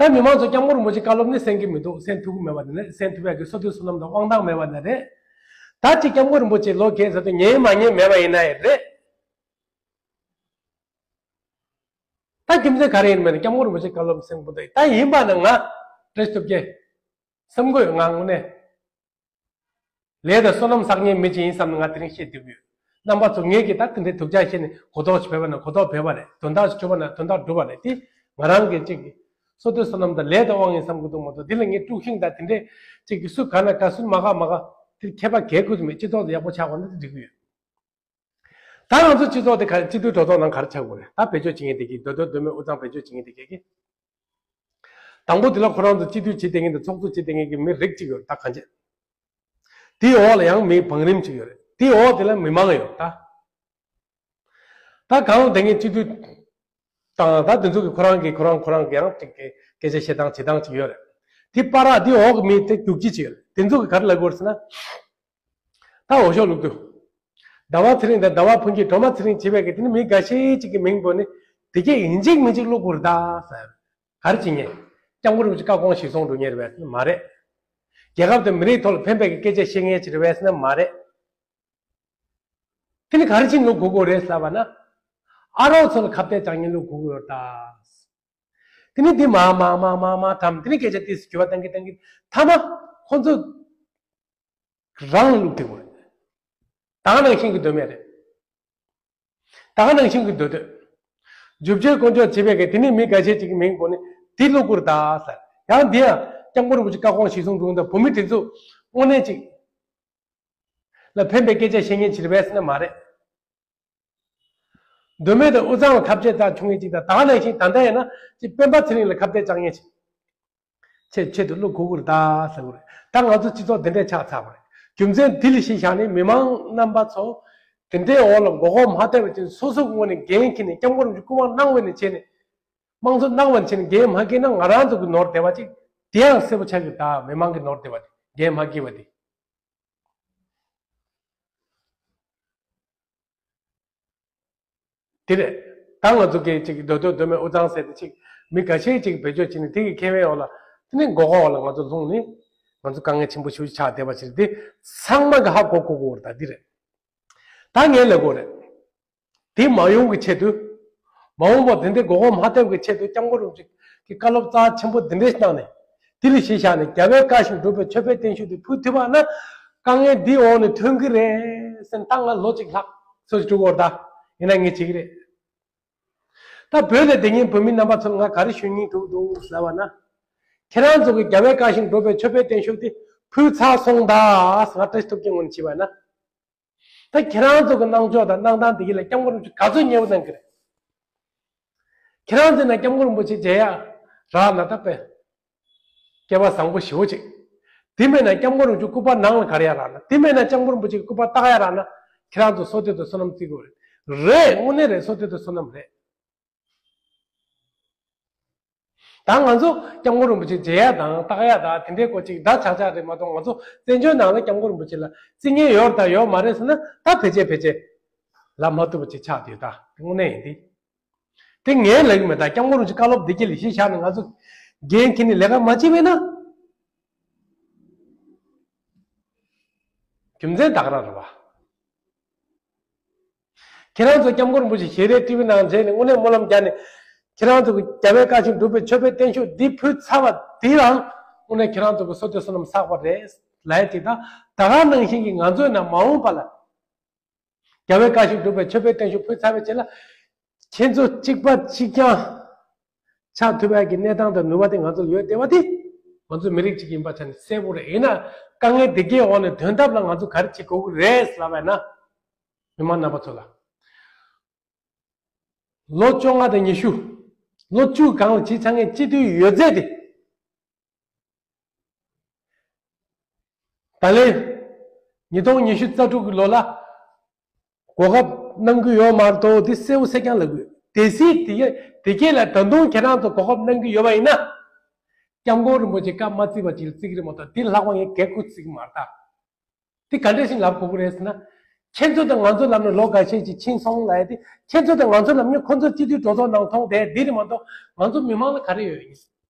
ད་མི་མང་ཚོ་སྐྱབས་མགོན་རིན་པོ་ཆེ་བཀའ་སློབ་ནི་གསན་གྱི་མི་འདུག་གསན་ཐུབ་ཀྱི་མེད་པ་ནི་རེད། གསན་ཐུབ་ཡག་གི་བསོད་བདེ་བསོད་ནམས་དང་དབང་ཐང་མེད་པ་ནི་རེད། ད་ཅིག་སྐྱབས་མགོན་རིན་པོ་ཆེ་ལོ་རྒས་ཚར་དུས་ཉན་མ་ཉན་མེད་པ་ཡིན་ན་ཡང་རེད། ད་རྒྱུ་མཚན་ག་རེ་ཡིན་མིན་སྐྱབས་མགོན་རིན་པོ་ཆེ་བཀའ་སློབ་གསན་དགོས་འདུག་ད་ཡིན་པ་ན་ང་བཀྲ་ཤིས་སྟོབས་རྒྱལ་བསམ་དགོས་ང་དངོས་གནས། ལས་དང་བསོད་ནམས་བསགས་མཁན་མི་ཅིག་ཡིན་བསམ་ནས་ང་དེ་རིང་བཤད་སྡོད་ཀྱི་ཡོད། རྣམ་པ་ཚོ་ངས་ཀྱི་ད་དེ་འདྲའི་སྡུག་ཅག་བཤད་ནས་གོ་རྟོགས་ཤིག་བྱས་པ་ན་གོ་རྟོགས་བྱས་པ་རེད། དོན་དག་ཞིག་བྱུང་བ་ན་དོན་དག་འགྲུབ་པ་རེད། དེ་ང་རང་གི་གཅིག་གི་བསོད་བདེ་བསོད་ནམས་དང་ལས་དང་དབང་ཡིན་བསམ་གྱི་འདུག་མ་གཏོགས་འདི་ལ་ངས་དཀྲུག་ཤིང་དང་དེ་འདྲའི་གཅིག་གི་སུ་ག་ན་ག་སུ་མ་ག་མ་ག་དེར་ཁྱད་པར་གལ་ཁུར་མེད། སྤྱི་ཚོགས་དེ་ཡག་པོ་ཆགས་པ་ན་དེ་འགྲིག་གི་ཡོད། ད་ང་ཚོ་སྤྱི་ཚོགས་དེ་ག་སྤྱི་འཐུས་གྲོས་ཚོགས་ནང་ག་རེ་ཆགས་དགོས་རེད། ད་བེད་སྤྱོད་བྱེད་མཁན་དེ་གིས་མདོ་སྟོད་མདོ་སྨད་དབུས་གཙང་བེད་སྤྱོད་བྱེད་མཁན་དེ་གས་ཀྱིས། དང་པོ་དེ་ལ་ཁོ་རང་ཚོ་སྤྱི་འཐུས་བྱེད་བསྡད་མཁན་དང་ཚོགས་གཙོ་བྱེད་བསྡད་མཁན་གྱི་མི་རིགས་གཅིག་ཡོད་རེད། ད་གང་བྱེད། དེའི་འོག་ལ་ཡང་མི་བང་རིམ་གཅིག་ཡོད་རེད། དེའི་འོག་དེ་ལ་མི་མང་ཡོད་ད། ད་གང་དེ་ངས་སྤྱི་འཐུས་དང་ད་དེ་ཚོ་གི་ཁོ་རང་གི་ཁོ་རང་ཁོ་རང་གི་ཡང་ཅིག་གི་སྐད་ཆ་བཤད་སྟངས་བྱེད་སྟངས་ཅིག་ཡོད་རེད། དེ་བར་དེའི་འོག་གི་མི་དེ་རྒྱུག་ཁྱི་ཅིག་ཡོད་རེད། དེ་ཚོ་གི་ག་རེ་ལབ་དགོས་རེད་ཟེར་ན། ད་འོས་ཤོག་བླུགས་དུས། ཟླ་བ་ཚེ་རིང་དང་ཟླ་བ་ཕུན་སྐྱིད་སྒྲོལ་མ་ཚེ་རིང་བྱེད་པའི་གི་དེ་ནི་མི་འགའ་ཤས་ཅིག་གི་མིང་བོས་ནས་དེ་གས་ཡིན་གཅིག་མིན་གཅིག་བླུག་དགོས་རེད་ད་ཟེར། ག་རེ་བྱེད་མཁན། སྐྱབས་མགོན་རིན་པོ་ཆེ་བཀའ་དགོངས་གཞིར་བཟུང་འགྲོ་མཁན་རེད་པས་ཟེར་ན་མ་རེད། རྒྱལ་ཁབ་དང་མི་རིགས་ཐོག་ལ་ཕན་པའི་གི་སྐད་ཆ་བཤད་མཁན་ཅིག་རེད་པས་ཟེར་ན་མ་རེད། དེ་ནི་ག་རེ་བྱེད་ལུགས་དགོས་དགོས་རེད་ཟེར་བ་ན། ཨ་རོགས་ཚོ་ལ་ཁ་གཏད་བཅག་མཁན་ལུགས་དགོས་དགོས་ཡོད་ད། དེ་ནི་འདི་མ་མ་མ་མ་མ་དམ་དེ་ནི་སྐད་ཆ་ཏིས་འགྱུར་བ་གཏང་གི་གཏང་གི་མཐའ་མ་ཁོ་ཚོ་རང་ལུགས་དེ་དགོས་རེད། ད་ག་ནང་བཞིན་གྱི་འདོད་མེད་རེད། ད་ག་ནང་བཞིན་གྱི་འདོད་འདོད། རྒྱུ་བྱས་དཀོན་མཆོག་བྱས་པའི་གི་དེ་ནི་མི་འགའ་ཤས་ཅིག་གི་མིང་བོ་ནི་དེ་བླུག་དགོས་རེད་ད་ཟེར། ཡང་འདི་ཡང་སྐྱབས་མགོན་རིན་པོ་ཆེ་བཀའ་དགོངས་གཞིར་བཟུང་འགྲོ་འདུག་བོད་མི་དེ་ཚོ་དངོས་གནས་ཅིག་ལ་ཕན་པའི་སྐད་ཆ་བཤད་མཁན་ཅིག་རེད་པས་ཟེར་ན་མ་རེད། མདོ་སྨད་དང་དབུས་གཙང་ལ་ཐབས་ཆེ་རྩ་ཆུང་ངེས་ཅིག་དང་ད་ག་ནང་བཞིན་ད་ལྟ་ཡིན་ན་ཅིག་སྤེན་པ་ཚེ་རིང་ལ་ཁ་གཏད་བཅག་མཁན་ཅིག་ཆེད་ཆེད་དུ་བླུག་དགོས་ཀྱི་རེད་ད་ཟེར་གྱི་རེད། ད་ང་ཚོ་སྤྱི་ཚོགས་འདི་འདྲས་ཆགས་ཚར་བ་རེད། རྒྱུ་མཚན་འདི་ལ་གཞི་བཞག་ནས་མི་མང་རྣམ་པ་ཚོ་དེ་འདྲའི་འོག་ལ་མགོ་སྐོར་མ་བཏབ་པ་ཅིག་སོ་སོ་གི་ངོས་ནས་འགན་འཁྱེར་ནས་སྐྱབས་མགོན་རིན་པོ་ཆེ་སྐུ་དབང་གནང་བ་ནས་བྱས་ནས་དམངས་གཙོ་གནང་བ་ནས་བྱས་ནས་འགན་མ་འཁྱེར་ན་ང་རང་ཚོ་གི་ནོར་བསྡད་པ་ཅིག་དེ་ཡང་གསལ་པོ་ཆགས་ཀྱི་རེད་ད། མི་མང་གི་ནོར་བསྡད་པ་དེ་འགན་མ་འཁྱེར་བ་དེ། དེ་རེད། ད་ང་ཚོ་གི་ཅིག་མདོ་སྟོད་མདོ་སྨད་དབུས་གཙང་ཟེར་ཏེ་ཅིག་མི་འགའ་ཤས་ཅིག་བེད་སྤྱོད་བྱས་ནས་དེ་གི་ཁེ་ཕན་འོག་ལ་དེ་ནས་མགོ་སྐོར་འོག་ལ་ང་ཚོ་ལྷུང་ནས་ང་ཚོ་དཀའ་ངལ་ཆེན་པོ་ཞེ་པོ་ཆགས་བསྡད་པ་ཞིག་རེད། དེ་ཚང་མ་གི་ཧ་གོ་གོ་དགོས་རེད། ད་འདི་རེད། ད་ངས་ལབ་དགོས་རེད། དེ་མ་ཡོང་གི་ཆེད་དུ། མ་འོངས་པར་དེ་འདྲའི་མགོ་སྐོར་མ་ཐེབས་ཀྱི་ཆེད་དུ་སྐྱབས་མགོན་རིན་པོ་ཆེ་གི་བཀའ་སློབ་རྩ་ཆེན་པོ་འདི་འདྲས་གནང་ནས། དེ་ལ་གཞི་བཞག་ནས་རྒྱལ་བའི་བཀའ་བཞིན་སྒྲུབ་པའི་མཆོད་པའི་བརྟན་བཞུགས་དེ་ཕུལ་ཐུབ་པ་ན། དཀའ་ངལ་འདི་འོག་ནས་ཐོན་གི་རེད་ཟེར་ད་ང་ལོ་གཅིག་ལྷག་ཚོད་ཅིག་འགྲོ་གི་ཡོད་རེད་ད། ཡིན་ན་ངས་བྱེད་ཀྱི་རེད། ད་བོད་ལ་བསྡད་མཁན་བོད་མི་རྣམ་པ་ཚོར་ང་ག་རེ་ཞུ་སྙིང་འདོད་འདུག་ཟེར་བ་ན། ཁྱེད་རང་ཚོ་གི་རྒྱལ་བའི་བཀའ་བཞིན་སྒྲུབ་པའི་མཆོད་པའི་བརྟན་བཞུགས་དེ་ཕུལ་ཚར་སོང་ད། ང་བཀྲ་ཤིས་ཐུབ་རྒྱལ་ངོས་ནས་བྱས་པ་ན། ད་ཁྱེད་རང་ཚོ་གི་གནང་ཕྱོགས་དང་གནང་སྟངས་དེ་གི་ལ་སྐྱབས་མགོན་རིན་པོ་ཆེ་ག་ཚོད་མཉེས་པོ་གནང་གི་རེད། ཁྱེད་རང་ཚོ་ན་སྐྱབས་མགོན་རིན་པོ་ཆེ་མཇལ་ཡ་རག་ན་ད་དཔེ་སྐལ་བ་བཟང་པོ་ཞེ་པོ་ཅིག་དེ་མེད་ན་སྐྱབས་མགོན་རིན་པོ་ཆེ་སྐུ་པར་ནང་ལ་ག་རེ་ཡ་རག་ན། དེ་མེད་ན་སྐྱབས་མགོན་རིན་པོ་ཆེ་སྐུ་པར་བཏགས་ཡ་རག་ན། ཁྱེད་རང་ཚོ་སོ་ཐོད་དུ་བསོད་ནམས་བརྩི་དགོས་རེད། རེད། དངོས་གནས་རེད། སོ་ཐོད་དུ་བསོད་ནམས་རེད། ད་ང་ཚོ་སྐྱབས་མགོན་རིན་པོ་ཆེ་མཇལ་ཡ་དང་བལྟ་ཡ་དང་དེ་འདྲའི་སྐོར་ཅིག་འདྲ་ཆགས་ཆགས་རེད་མ་གཏོགས། ང་ཚོ་བཙན་བྱོལ་ནང་ལ་སྐྱབས་མགོན་རིན་པོ་ཆེ་ལ་བརྩི་མཁན་ཡོད་དང་ཡོད་མ་རེད་ཟེར་ན་ད་ཕལ་ཆེར་ཕལ་ཆེར་ལབ་མ་ཐུབ་པ་ཅིག་ཆགས་བསྡད་ཡོད། ད་དངོས་གནས་ཡིན་ཏེ། དེ་ངས་ལབ་ཀྱི་མེད། ད་སྐྱབས་མགོན་རིན་པོ་ཆེ་བཀའ་སློབ་འདི་གྱད་ལ་གཞི་བཞག་ནས་ང་ཚོ་འགན་འཁྱེར་ནས་ལས་ཀ་མ་བྱས་པས་ན། རྒྱུ་མཚན་ད་ག་རང་རེད་བ། ཁྱེད་རང་ཚོ་སྐྱབས་མགོན་རིན་པོ་ཆེ་ཞལ་རས་ཊི་ཝི་ནང་མཇལ་ནས་དངོས་གནས་སྨོན་ལམ་བརྒྱབ་ནས། ཁྱེད་རང་ཚོ་གི་རྒྱལ་བའི་བཀའ་བཞིན་སྒྲུབ་པའི་མཆོད་པའི་བརྟན་བཞུགས་འདི་ཕུལ་ཚར་བ་འདི་རང་དངོས་གནས་ཁྱེད་རང་ཚོ་གི་སོ་ཐོད་བསོད་ནམས་བསགས་པ་རེད་ལབ་ཡ་ཅིག་དང་། ད་ག་ནང་བཞིན་གྱི་ང་ཚོའི་ནང་མ་འོངས་པ་ལ་རྒྱལ་བའི་བཀའ་བཞིན་སྒྲུབ་པའི་མཆོད་པའི་བརྟན་བཞུགས་ཕུལ་ཚར་བའི་རྗེས་ལ། ཁྱེད་ཚོ་གཅིག་པ་གཅིག་རྐྱང་ཆགས་ཐུབ་ཡ་གི་གནས་སྟངས་དང་ནུས་པ་དེ་ང་ཚོ་ལ་ཡོད་བསྡད་པ་དེ་ང་ཚོ་མི་རིགས་གཅིག་ཡིན་པ་ཆ་ནས་གསལ་པོ་རེད། ཡིན་ན་དཀའ་ངལ་འདི་གའི་འོག་ནས་ཐོན་ཐབས་ལ་ང་ཚོ་ག་རེ་བྱེད་དགོས་ཀྱི་རེད་ལབ་པ་ཡིན་ན། མི་མང་རྣམ་པ་ཚོ་ལ། ལོ་བཅོ་ལྔ་དང་ཉི་ཤུ། ལོ་བཅུ་གང་ལ་བྱེད་ཚར་མཁན་སྤྱི་འཐུས་ཡོད་ཚད་དེ། ད་ལན། ཉིས་སྟོང་ཉི་ཤུ་རྩ་དྲུག་གི་ལོ་ལ། གོ་སྐབས་གནང་གི་ཡོད་མ་གཏོགས་དེ་གསལ་པོ་གསལ་རྐྱང་ལབ་དགོས། གལ་སྲིད་དེ་ག་དེ་ག་ལ་ད་དུང་ཁྱེད་རང་ཚོ་གོ་སྐབས་གནང་གི་ཡོད་པ་ཡིན་ན། སྐྱབས་མགོན་རིན་པོ་ཆེ་བཀའ་མ་བརྩིས་པ་ཅིག་ལ་བརྩི་གི་རེད་མ་གཏོགས་དེ་ལྷག་པ་ངས་གལ་ཁུ་བརྩི་གི་མ་རེད་ད། དེ་ག་འདྲ་ཞིག་ལབ་དགོས་ཀྱི་རེད་ཟེར་ན། ཁྱེད་ཚོ་དང་ང་ཚོ་ལབ་ན་ལོ་འགའ་ཤས་ཅིག་ཕྱིན་སོང་ལབ་ཡ་དེ། ཁྱེད་ཚོ་དང་ང་ཚོ་ལབ་མཁན་ཁོ་ཚོ་སྤྱི་འཐུས་གྲོས་ཚོགས་ནང་མཐོང་བསྡད་འདི་རེད་མ་གཏོགས་ང་ཚོ་མི་མང་ལ་ག་རེ་ཡོད་ཡིན།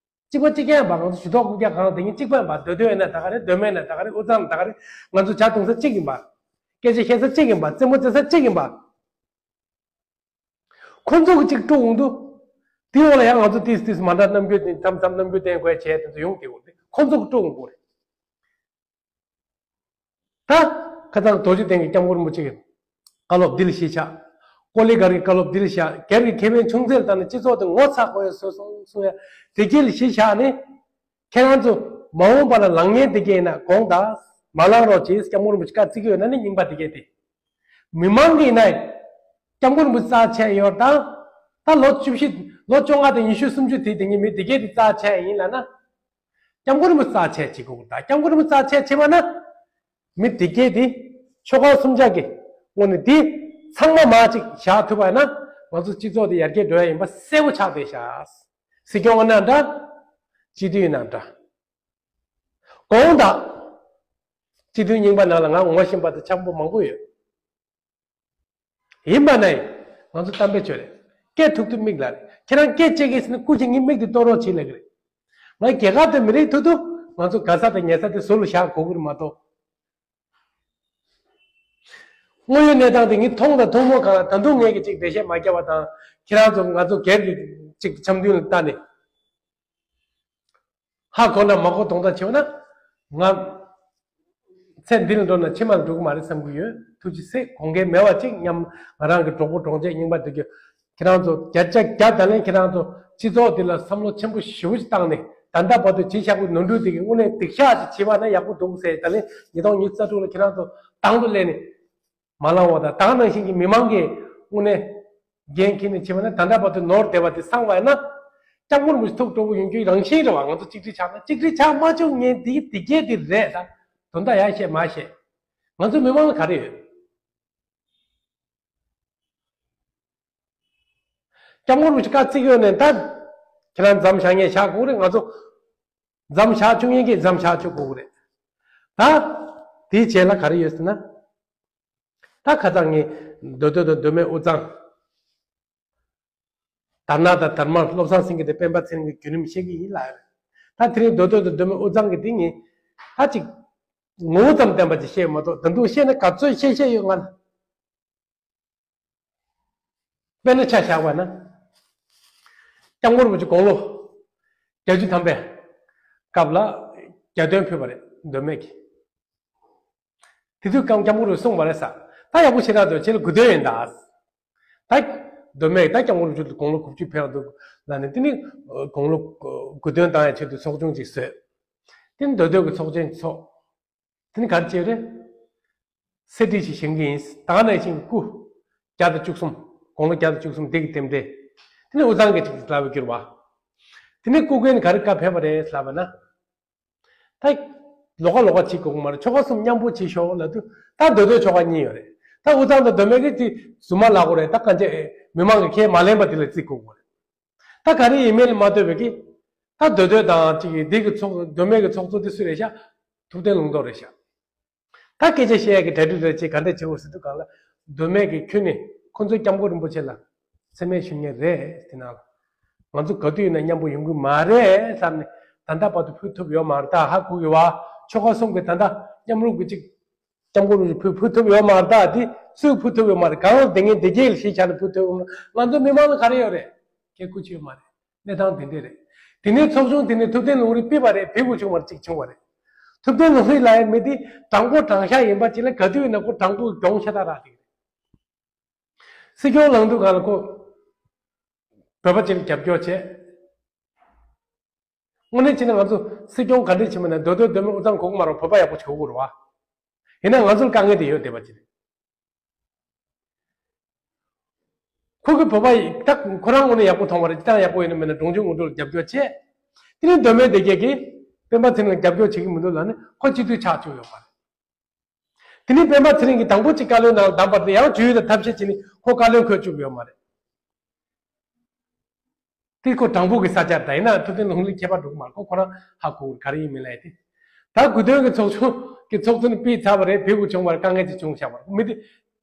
གཅིག་པ་གཅིག་རྐྱང་ཡིན་པ། ང་ཚོ་ཞུ་དོགས་རྐུབ་བཀྱག་གང་དེ་ཉིད་གཅིག་པ་ཡིན་པ། མདོ་སྟོད་ཡིན་ན་ད་ག་རེད། མདོ་སྨད་ཡིན་ན་ད་ག་རེད། དབུས་གཙང་ཡིན་ན་ད་ག་རེད། ང་ཚོ་ཇ་འཐུང་ས་གཅིག་ཡིན་པ། སྐད་ཆ་བཤད་ས་གཅིག་ཡིན་པ། རྩེད་མོ་རྩེ་ས་གཅིག་ཡིན་པ། ཁོ་ཚོ་གི་གཅིག་དཀྲུག་འོང་དུས། དེའི་འོག་ལ་ཡང་ང་ཚོ་ཏིས་ཏིས་མ་འདྲ་རྣམ་འགྱུར་དེ་མཚམས་མཚམས་རྣམ་འགྱུར་བསྟན་དགོས་བྱས་དེ་ཚོ་ཡོང་གི་འོང་དེ་ཁོ་ཚོ་གི་དཀྲུག་འོང་དགོས་རེད། ད། ཁ་སང་རྡོ་རྗེ་གདན་གྱི་སྐྱབས་མགོན་རིན་པོ་ཆེ་གི་བཀའ་སློབ་འདི་ལ་གཞི་བཞག་ཀོ་ལི་གྷལ་གྱི་བཀའ་སློབ་འདི་ལ་བཞག་སྒེར་གྱི་ཁེ་ཕན་ཆུང་ཙག་ལ་བལྟས་ནས་སྤྱི་ཚོགས་དེ་ངོ་ཚ་དགོས་ཡ་བཟོས་སོང་གསུང་ཡ་དེ་གྱད་ལ་གཞི་བཞག་ནས། ཁྱེད་རང་ཚོ་མ་འོངས་པ་ལ་ལངས་མཁན་དེ་གྱད་ཡིན་ན་དགོངས་དག་མ་ལངས་རོགས་གྱིས། སྐྱབས་མགོན་རིན་པོ་ཆེ་བཀའ་བརྩི་གི་ཡོད་ན་ནི་རྙིང་པ་དེ་གྱད་དེ། མི་མང་གི་ཡིན་ན། སྐྱབས་མགོན་རིན་པོ་ཆེ་རྩ་ཆེ་ཡོད་དང་། ད་ལོ་བཅུ་བཞི། ལོ་བཅོ་ལྔ་དང་ཉི་ཤུ་སུམ་ཅུ་དེ་དེ་གྱད་མི་དེ་གྱད་དེ་རྩ་ཆེ་ཡིན་ལབ་ན། སྐྱབས་མགོན་རིན་པོ་ཆེ་རྩ་ཆེ་བྱེད་དགོས་ཀྱི་རེད། སྐྱབས་མགོན་རིན་པོ་ཆེ་རྩ་ཆེ་བྱེད་པ་ན། མི་དེ་གྱད་དེ་ཆོལ་ཁ་གསུམ་ཆ་གི་ངོས་ནས་དེ་ཚང་མ་མར་ཅིག་བཞག་ཐུབ་པ་ཡིན་ན་ང་ཚོ་སྤྱི་ཚོགས་དེ་ཡར་རྒྱས་འགྲོ་ཡ་ཡིན་པ་གསལ་པོ་ཆགས་བསྡད་ཤག་སྲིད་སྐྱོང་ཡིན་ན་འདྲ། སྤྱི་འཐུས་ཡིན་ན་འདྲ། དགོངས་དག་སྤྱི་འཐུས་རྙིང་པ་ནང་ལ་ང་ངོ་ཤེས་པ་དང་འཆམ་པོ་མང་པོ་ཡོད། ཡིན་པ་ན་ཡང་ང་ཚོ་གཏམ་དཔེ་བརྗོད་རེད། སྐད་ཐུག་ཐུག་མིག་ལ་རེད། ཁྱེད་རང་སྐད་ཆ་བཤད་ཀྱི་ཟེར་ན་སྐུ་མཁྱེན་ངའི་མིག་དེ་གཏོར་རོགས་བྱེད་ལབ་ཀྱི་རེད། ང་རྒྱལ་ཁབ་དང་མི་རིགས་ཐོག་ཏུ་ང་ཚོ་དགའ་ས་དང་ཉེ་ས་དེ་ཟུར་ལ་བཞག་དགོས་ཀྱི་རེད་མ་གཏོགས། དངོས་ཡོད་གནས་སྟངས་དེ་ངས་མཐོང་དང་མཐོང་མ་མྱོང་གང་ལ་ད་དུང་ངས་ཀྱི་ཅིག་འགྲེལ་བཤད་མ་བརྒྱབ་པ་དང་། ཁྱེད་རང་ཚོ་ང་ཚོ་སྒེར་གྱི་ཅིག་འཆམ་མཐུན་ལ་བལྟས་ནས། ཧ་གོ་ན་མ་གོ་གདོང་ལྟ་བྱེད་པ་ན། ང་ཚེ་འདི་ལ་འགྲོ་ན་ཕྱི་མ་ལ་འགྲོ་གི་མ་རེད་བསམ་གྱི་ཡོད། ཐུགས་རྗེ་ཆེ། དགོངས་འགལ་མེད་པ་ཅིག་མཉམ་ང་རང་གི་གྲོགས་པོ་གྲོགས་མཆེད་རྙིང་པ་འདི་གི་ ཁྱེད་རང་ཚོ་བརྒྱ་ཆ་བརྒྱ་ད་ལན་ཁྱེད་རང་ཚོ་སྤྱི་ཚོགས་འདི་ལ་བསམ་བློ་ཆེན་པོ་ཞེ་པོ་ཞིག་བཏང་ནས། ད་ལྟ་བར་དུ་བྱས་བཞག་པའི་ནོར་འཁྲུལ་འདི་གི་དངོས་གནས་སྡིག་བཤགས་ཅིག་བྱས་པ་ན་ཡག་པོ་འདུག་ཟེར། ད་ལན་ཉིས་སྟོང་ཉི་ཤུ་རྩ་དྲུག་ལ་ཁྱེད་རང་ཚོ་དང་དུ་སླེབས་ནས་མ་ལངས་པ་དང་། དེ་ནང་བཞིན་གྱི་མི་མང་གིས་དངོས་གནས་འགན་འཁྱེར་ནས་བྱས་པ་ན། ད་ལྟ་བར་དུ་ནོར་བསྡད་པ་དེ་སངས་པ་ཡིན་ན། སྐྱབས་མགོན་རིན་པོ་ཆེ་ཐུགས་སྤྲོ་པོ་ཡོང་རྒྱུའི་རང་བཞིན་རེད་བ། ང་ཚོ་གཅིག་སྒྲིལ་ཆགས་ན། གཅིག་སྒྲིལ་ཆགས་མ་བཅུག་མཁན་འདི་སྡིག་སྐྱེས་དེ་རེད། ད་དོན་དག་ཡར་བཤད་མར་བཤད། ང་ཚོ་མི་མང་ལ་ག་རེ་ཡོད། སྐྱབས་མགོན་རིན་པོ་ཆེ་བཀའ་བརྩི་གི་ཡོད་ནས། ད་ཁྱེད་རང་མཚམས་བཞག་མཁན་བཞག་དགོས་རེད། ང་ཚོ་མཚམས་བཞག་བཅུག་མཁན་གྱིས་མཚམས་བཞག་བཅུག་དགོས་རེད། ད་དེའི་རྗེས་ལ་ག་རེ་ཡོད་ཟེར་ན། ད་ཁ་སང་ངས་མདོ་སྟོད་དང་མདོ་སྨད་དབུས་གཙང་དར་ནག་དང་དར་དམར་བློ་བཟང་སེང་གེ་དང་སྤེན་པ་ཚེ་རིང་གི་བརྒྱུད་རིམ་བཤད་ཀྱི་ཡིན་ལབ་ཡོད། ད་དེ་རིང་མདོ་སྟོད་དང་མདོ་སྨད་དབུས་གཙང་གི་དེ་ངས་ད་ཅིག་ངོ་བོ་ཙམ་བསྟན་པ་ཅིག་བཤད་མ་གཏོགས། ད་དུང་བཤད་ན་ག་ཚོད་བཤད་བཤད་ཡོད་ང་ལ། དཔེར་ན་ཆ་བཞག་པ་ན། སྐྱབས་མགོན་རིན་པོ་ཆེ་དགུང་ལོ་བརྒྱད་ཅུ་ཐམ་པའི་སྐབས་ལ་རྒྱ་སྟོན་ཕུལ་བ་རེད། མདོ་སྨད་ཀྱི། དེ་དུས་སྐབས་སྐྱབས་མགོན་རིན་པོ་ཆེ་གསུངས་པ་རེད་ཟེར། ད་ཡག་པོ་ཞེ་དྲག་འདུག་ཁྱེད་ལ་དགུང་སྟོན་ཡིན་ད། ད་མདོ་སྨད་ད་སྐྱབས་མགོན་རིན་པོ་ཆེ་དགུང་ལོ་དགུ་བཅུ་ཕེབས་འདུག་ལབ་ནས། དེ་ནི་དགུང་ལོ་དགུང་སྟོན་བཏང་ཡའི་ཆེད་དུ་ཚོགས་ཆུང་ཅིག་བཟོས། དེ་ནི་མདོ་སྟོད་ཀྱི་ཚོགས་ཆེན་ཚོགས། དེ་ནི་ག་རེ་བྱས་རེད། གསེར་བྲིས་ཤིག་བཞེངས་ཀྱི་ཡིན། ད་ག་ནང་བཞིན་སྐུ་བརྒྱ་དང་བཅུ་གསུམ། དགུང་ལོ་བརྒྱ་དང་བཅུ་གསུམ་འདི་གི་རྟེན་འབྲེལ། དེ་ནི་དབུས་གཙང་གི་ཅིག་ལབ་པའི་གྱུར་པ། དེ་ནི་སྐུ་མགྲོན་ག་རེ་བཀའ་ཕེབས་པ་རེད་ལབ་པ་ན། ད་ལོགས་ཀ་ལོགས་ཀ་བྱེད་དགོས་ཀྱི་མ་རེད། ཆོལ་ཁ་གསུམ་མཉམ་པོ་བྱེད་ཤོག་ལབ་དུས། ད་མདོ་སྟོད་ཆོལ་ཁ་གཉིས་ཡོད་རེད། ད་དབུས་གཙང་དང་མདོ་སྨད་ཀྱི་དེ་རྫུན་མ་ལབ་དགོས་རེད། ད་གང་ཅི་མི་མང་གིས་ཁས་མ་ལེན་པ་དེ་ལ་བརྩི་དགོས་ཀྱི་རེད། ད་ག་རེ་ཡིན་མིན་ལ་མ་ལྟོས་པའི་གི། ད་མདོ་སྟོད་དང་གཅིག་གི་འདི་གི་ཚོགས། མདོ་སྨད་ཀྱི་ཚོགས་གཙོ་དེ་སུ་རེད་ཤག་ཐུབ་བསྟན་ལུང་རྟོགས་རེད་ཤག་ད་སྐད་ཆ་བཤད་ཡ་གི་གྲ་སྒྲིག་རེ་བྱེད། ག་འདྲ་བྱེད་དགོས་ཟེར་དུས་སྒང་ལ། མདོ་སྨད་ཀྱི་ཁྱོན་ནས་ཁོ་ཚོས་སྐྱབས་མགོན་རིན་པོ་ཆེ་ལ་མཚན་སྨད་ཞུ་མཁན་རེད། དེ་ནང་ལ་ང་ཚོ་ག་དུས་ཡིན་ན་མཉམ་པོ་ཡོང་གི་མ་རེད་བསམ་ནས། ད་ལྟ་བར་དུ་ཕུལ་ཐུབ་ཡོད་མ་རེད། ད་ཧ་གོ་གི་བ། ཆོལ་ཁ་གསུམ་གྱི་ད་ལྟ་མཉམ་རུབ་ཀྱི་ཅིག་སྐྱབས་མགོན་རིན་པོ་ཆེ་ཕུལ་ཕུལ་ཐུབ་ཡོད་མ་རེད། ད་དེ་སུས་ཕུལ་ཐུབ་ཡོད་མ་རེད། གང་ལ་དེ་ངས་དེ་རྗེས་ལ་གཞི་བཞག་ནས་ཕུལ་ཐུབ་ཡོད་མ་རེད། ང་ཚོ་མི་མང་ལ་ག་རེ་ཡོད་རེད། ཁྱེད་སྐུ་མཁྱེན་མ་རེད། གནས་སྟངས་དེ་འདྲས་རེད། དེ་ནས་ཚོགས་ཆུང་དེ་ནས་ཐུབ་བསྟན་ལུང་རིགས་ཕུད་པ་རེད། ཕུད་དགོས་བྱུང་བ་རེད། ཅིག་བྱུང་བ་རེད། ཐུབ་བསྟན་ལུང་རིགས་ལབ་ཡ་མི་དེ་དྲང་པོ་དྲང་བཞག་ཡིན་པ་ཅིག་ལ། ག་དུས་ཡིན་ན་ཁོ་དྲང་པོའི་གྱོང་ཤ་སྟག་རག་ཅིག་རེད། སྲིད་སྐྱོང་ལངས་དུས་སྒང་ལ་ཁོ་བོད་པ་ཅིག་ལ་རྒྱབ་སྐྱོར་བྱས། དངོས་གནས་བྱས་ན་ང་ཚོ་སྲིད་སྐྱོང་ག་འདྲས་བྱེད་མིན་ན། མདོ་སྟོད་མདོ་སྨད་དབུས་གཙང་གོ་གི་མ་རེད། བོད་པ་ཡག་པོ་བྱེད་དགོས་རེད་བ། ཡིན་ན་ང་ཚོར་དཀའ་ངལ་དེ་ཡོད་བསྡད་པ་ཅིག་རེད། ཁོ་གི་བོད་པ་ཡི་ད་ཁོ་རང་ངོས་ནས་ཡག་པོ་མཐོང་བ་རེད། སྤྱིར་བཏང་ཡག་པོ་ཡིན་ན་མིན་ན་འབྲོང་ཆུང་ངོ་སྤྲོད་ལ་རྒྱབ་སྐྱོར་བྱས། དེ་ནས་མདོ་སྨད་སྡེ་བརྒྱད་ཀྱིས་སྤེན་པ་ཚེ་རིང་ལ་རྒྱབ་སྐྱོར་བྱེད་ཀྱི་མི་འདུག་ལབ་ནས་ཁོ་སྤྱི་འཐུས་ཆགས་བཅུག་ཡོད་པ་རེད། དེ་ནས་སྤེན་པ་ཚེ་རིང་གིས་དང་པོ་གཅིག་བཀའ་བློན་ནང་ལ་བདམས་པ་དེ་ཡང་ཇུས་ཡོད་དང་ཐབས་ཤེས་བྱས་ནས་ཁོ་བཀའ་བློན་འཁོད་བཅུག་ཡོད་མ་རེད། དེ་ཁོ་དྲང་པོ་གི་ས་ཆ་རེད། ད་ཡིན་ན་ཐུབ་བསྟན་ལུང་རིགས་ཁྱད་པར་འགྲོ་གི་མ་རེད། ཁོ་ཁོ་རང་ཧ་གོ་གི་རེད། ག་རེ་ཡིན་མིན་ལབ་ཡ་དེ། ད་དགུང་སྟོན་གྱི་ཚོགས་ཆུང་གི་ཚོགས་གཙོ་ནི་ཕུད་ཚར་བ་རེད། ཕུད་དགོས་བྱུང་བ་རེད། དཀའ་ངལ་ཅིག་བྱུང་བཞག་པ་རེད། མི་དེ་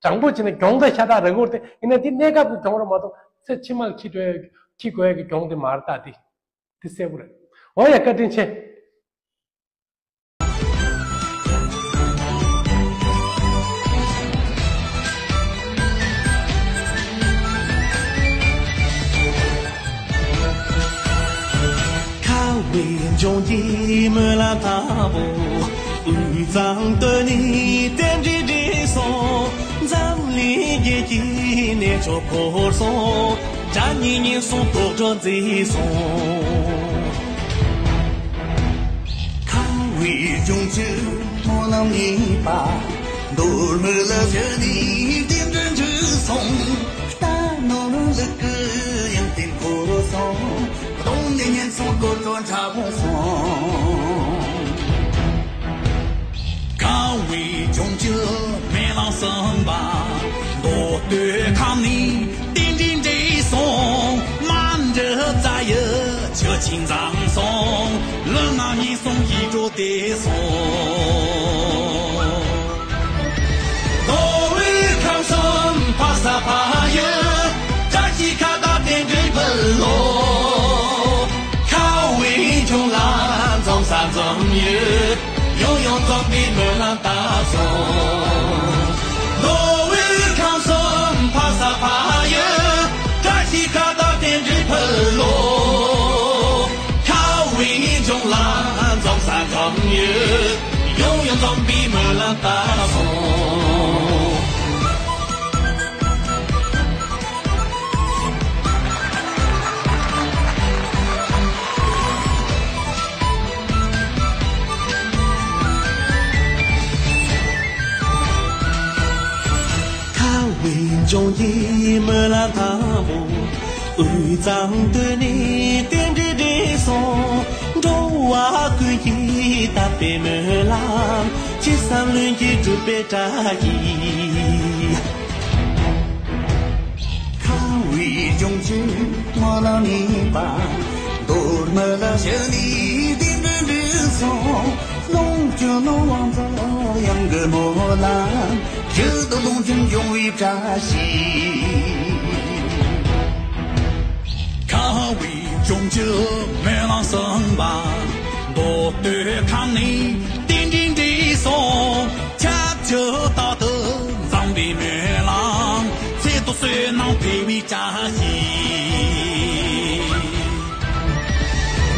དྲང་པོ་བྱས་ན་གྱོང་ད་ཤ་སྟག་རག་གི་རེད། དེ་ཡིན་ན་དེ་གནས་སྐབས་ཀྱི་གྱོང་རེད་མ་གཏོགས་ཚེ་ཕྱི་མ་ལ་འཁྱེར་འགྲོ་ཡ་འཁྱེར་དགོས་ཡ་གི་གྱོང་དེ་མ་རེད། ད་དེ་དེ་གསལ་པོ་རེད། འོ་ཡ། བཀའ་དྲིན་ཆེ། ཁ་བའི་ལྗོངས་ཀྱི་སྨོན་ལམ་ལྟ་བུ། དབུས་གཙང་སྟོད་ནས་རྟེན་འབྲེལ་འགྲིག་སོང་། འཛམ་གླིང་རྒྱལ་གྱི་གནས་མཆོག་བསྐོར་སོང་། བརྒྱ་ཉིས་ཉིས་གསུང་རྟོགས་སྒྲ་འཛིན་སོང་། ཁ་བའི་ལྗོངས་ཀྱི་སྨོན་ལམ་གཉིས་པ། མདོ་སྨད་ལ་བཞུགས་ནས་རྟེན་འབྲེལ་འགྲིག་སོང་། རྟ་ནོར་ལུག་གི་ཡང་རྟེན་བསྐོར་སོང་། གདོང་ནས་སྙན་སོང་སྐོར་བྲོ་འཁྲབ་སོང་། ཁ་བའི་ལྗོངས་ཀྱི་སྨོན་ལམ་གསུམ་པ། མདོ་སྟོད་ཁམས་ནས་རྟེན་འབྲེལ་འགྲིག་སོང་། མ་འདྲི་རྩ་ཡི་ཆུ་ཆེན་འཛོམས་སོང་། ལུས་ངག་ཡིད་གསུམ་ཡིད་འཕྲོག་བདེ་སོང་། མདོ་དབུས་ཁམས་གསུམ་ཕ་ས་ཕ་ཡུལ། བཀྲ་ཤིས་ཁ་བརྡ་རྟེན་འབྲེལ་ཕུལ་ལོ། ཁ་བའི་ལྗོངས་ལ་འཛོམས་ས་འཛོམས་ཡུལ། ཡང་ཡང་འཛོམས་པའི་སྨོན་ལམ་བཏབ་སོང་། མདོ་དབུས་ཁམས་གསུམ་ཕ་ས་ཕ་ཡུལ། བཀྲ་ཤིས་ཁ་བརྡ་རྟེན་འབྲེལ་ཕུལ་ལོ། ཁ་བའི་ལྗོངས་ལ་འཛོམས་ས་འཛོམས་ཡུལ། ཡང་ཡང་འཛོམས་པའི་སྨོན་ལམ་བཏབ་སོང་། ལྗོངས་ཀྱི་སྨོན་ལམ་དང་པོ། དབུས་གཙང་སྟོད་ནས་རྟེན་འབྲེལ་འགྲིག་སོང་། འགྲོ་བ་ཀུན་གྱི་དད་པའི་སྨོན་ལམ། ཅི་བསམ་ལྷུན་གྱིས་འགྲུབ་པའི་བཀྲ་ཤིས། ཁམས་དབུས་ལྗོངས་ཀྱི་སྨོན་ལམ་ནུས་པ། མདོ་སྨད་ལ་བཞུགས་ནས་རྟེན་འབྲེལ་འགྲིག་སོང་། ལོངས་སྤྱོད་ནོར་དབང་འཛོམས་གཡང་གི་སྨོན་ལམ། ཡུལ་དུ་ལོངས་སྤྱོད་འབྱུང་བའི་བཀྲ་ཤིས། ཁམས་དབུས་ལྗོངས་ཀྱི་སྨོན་ལམ་གསུམ་པ། མདོ་སྟོད་ཁམས་ནས་རྟེན་འབྲེལ་འགྲིག་སོང་། ཁྱབ་བྱེད་རྟག་ཏུ་འཛོམས་པའི་སྨོན་ལམ། ཚེ་ཐུབ་བསོད་ནམས་འཕེལ་བའི་བཀྲ་ཤིས།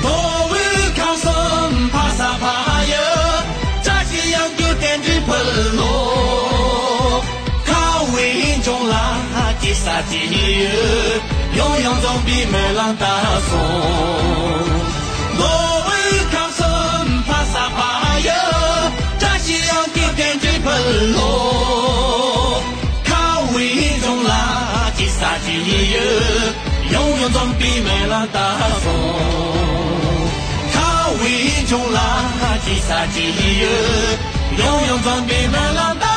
མདོ་དབུས་ཁམས་གསུམ་ཕ་ས་ཕ་ཡུལ། བཀྲ་ཤིས་གཡང་རྒྱུད་རྟེན་འབྲེལ་ཕུལ་ལོ། ཁམས་དབུས་ལྗོངས་ལ་ཅི་ཟེར་ཅི་ཡོད། ཡང་ཡང་འཛོམས་པའི་སྨོན་ལམ་བཏབ་སོང་། མདོ་དབུས་ཁམས་གསུམ་ཕ་ས་ཕ་ཡུལ། བཀྲ་ཤིས་གཡང་རྒྱུད་རྟེན་འབྲེལ་ཕུལ་ལོ། ཁམས་དབུས་ལྗོངས་ལ་ཅི་ཟེར་ཅི་ཡོད། ཡང་ཡང་འཛོམས་པའི་སྨོན་ལམ་བཏབ་སོང་། ཁམས་དབུས་ལྗོངས་ལ་ཅི་ཟེར་ཅི་ཡོད། ཡང་ཡང་འཛོམས་པའི་སྨོན་ལམ་བཏབ།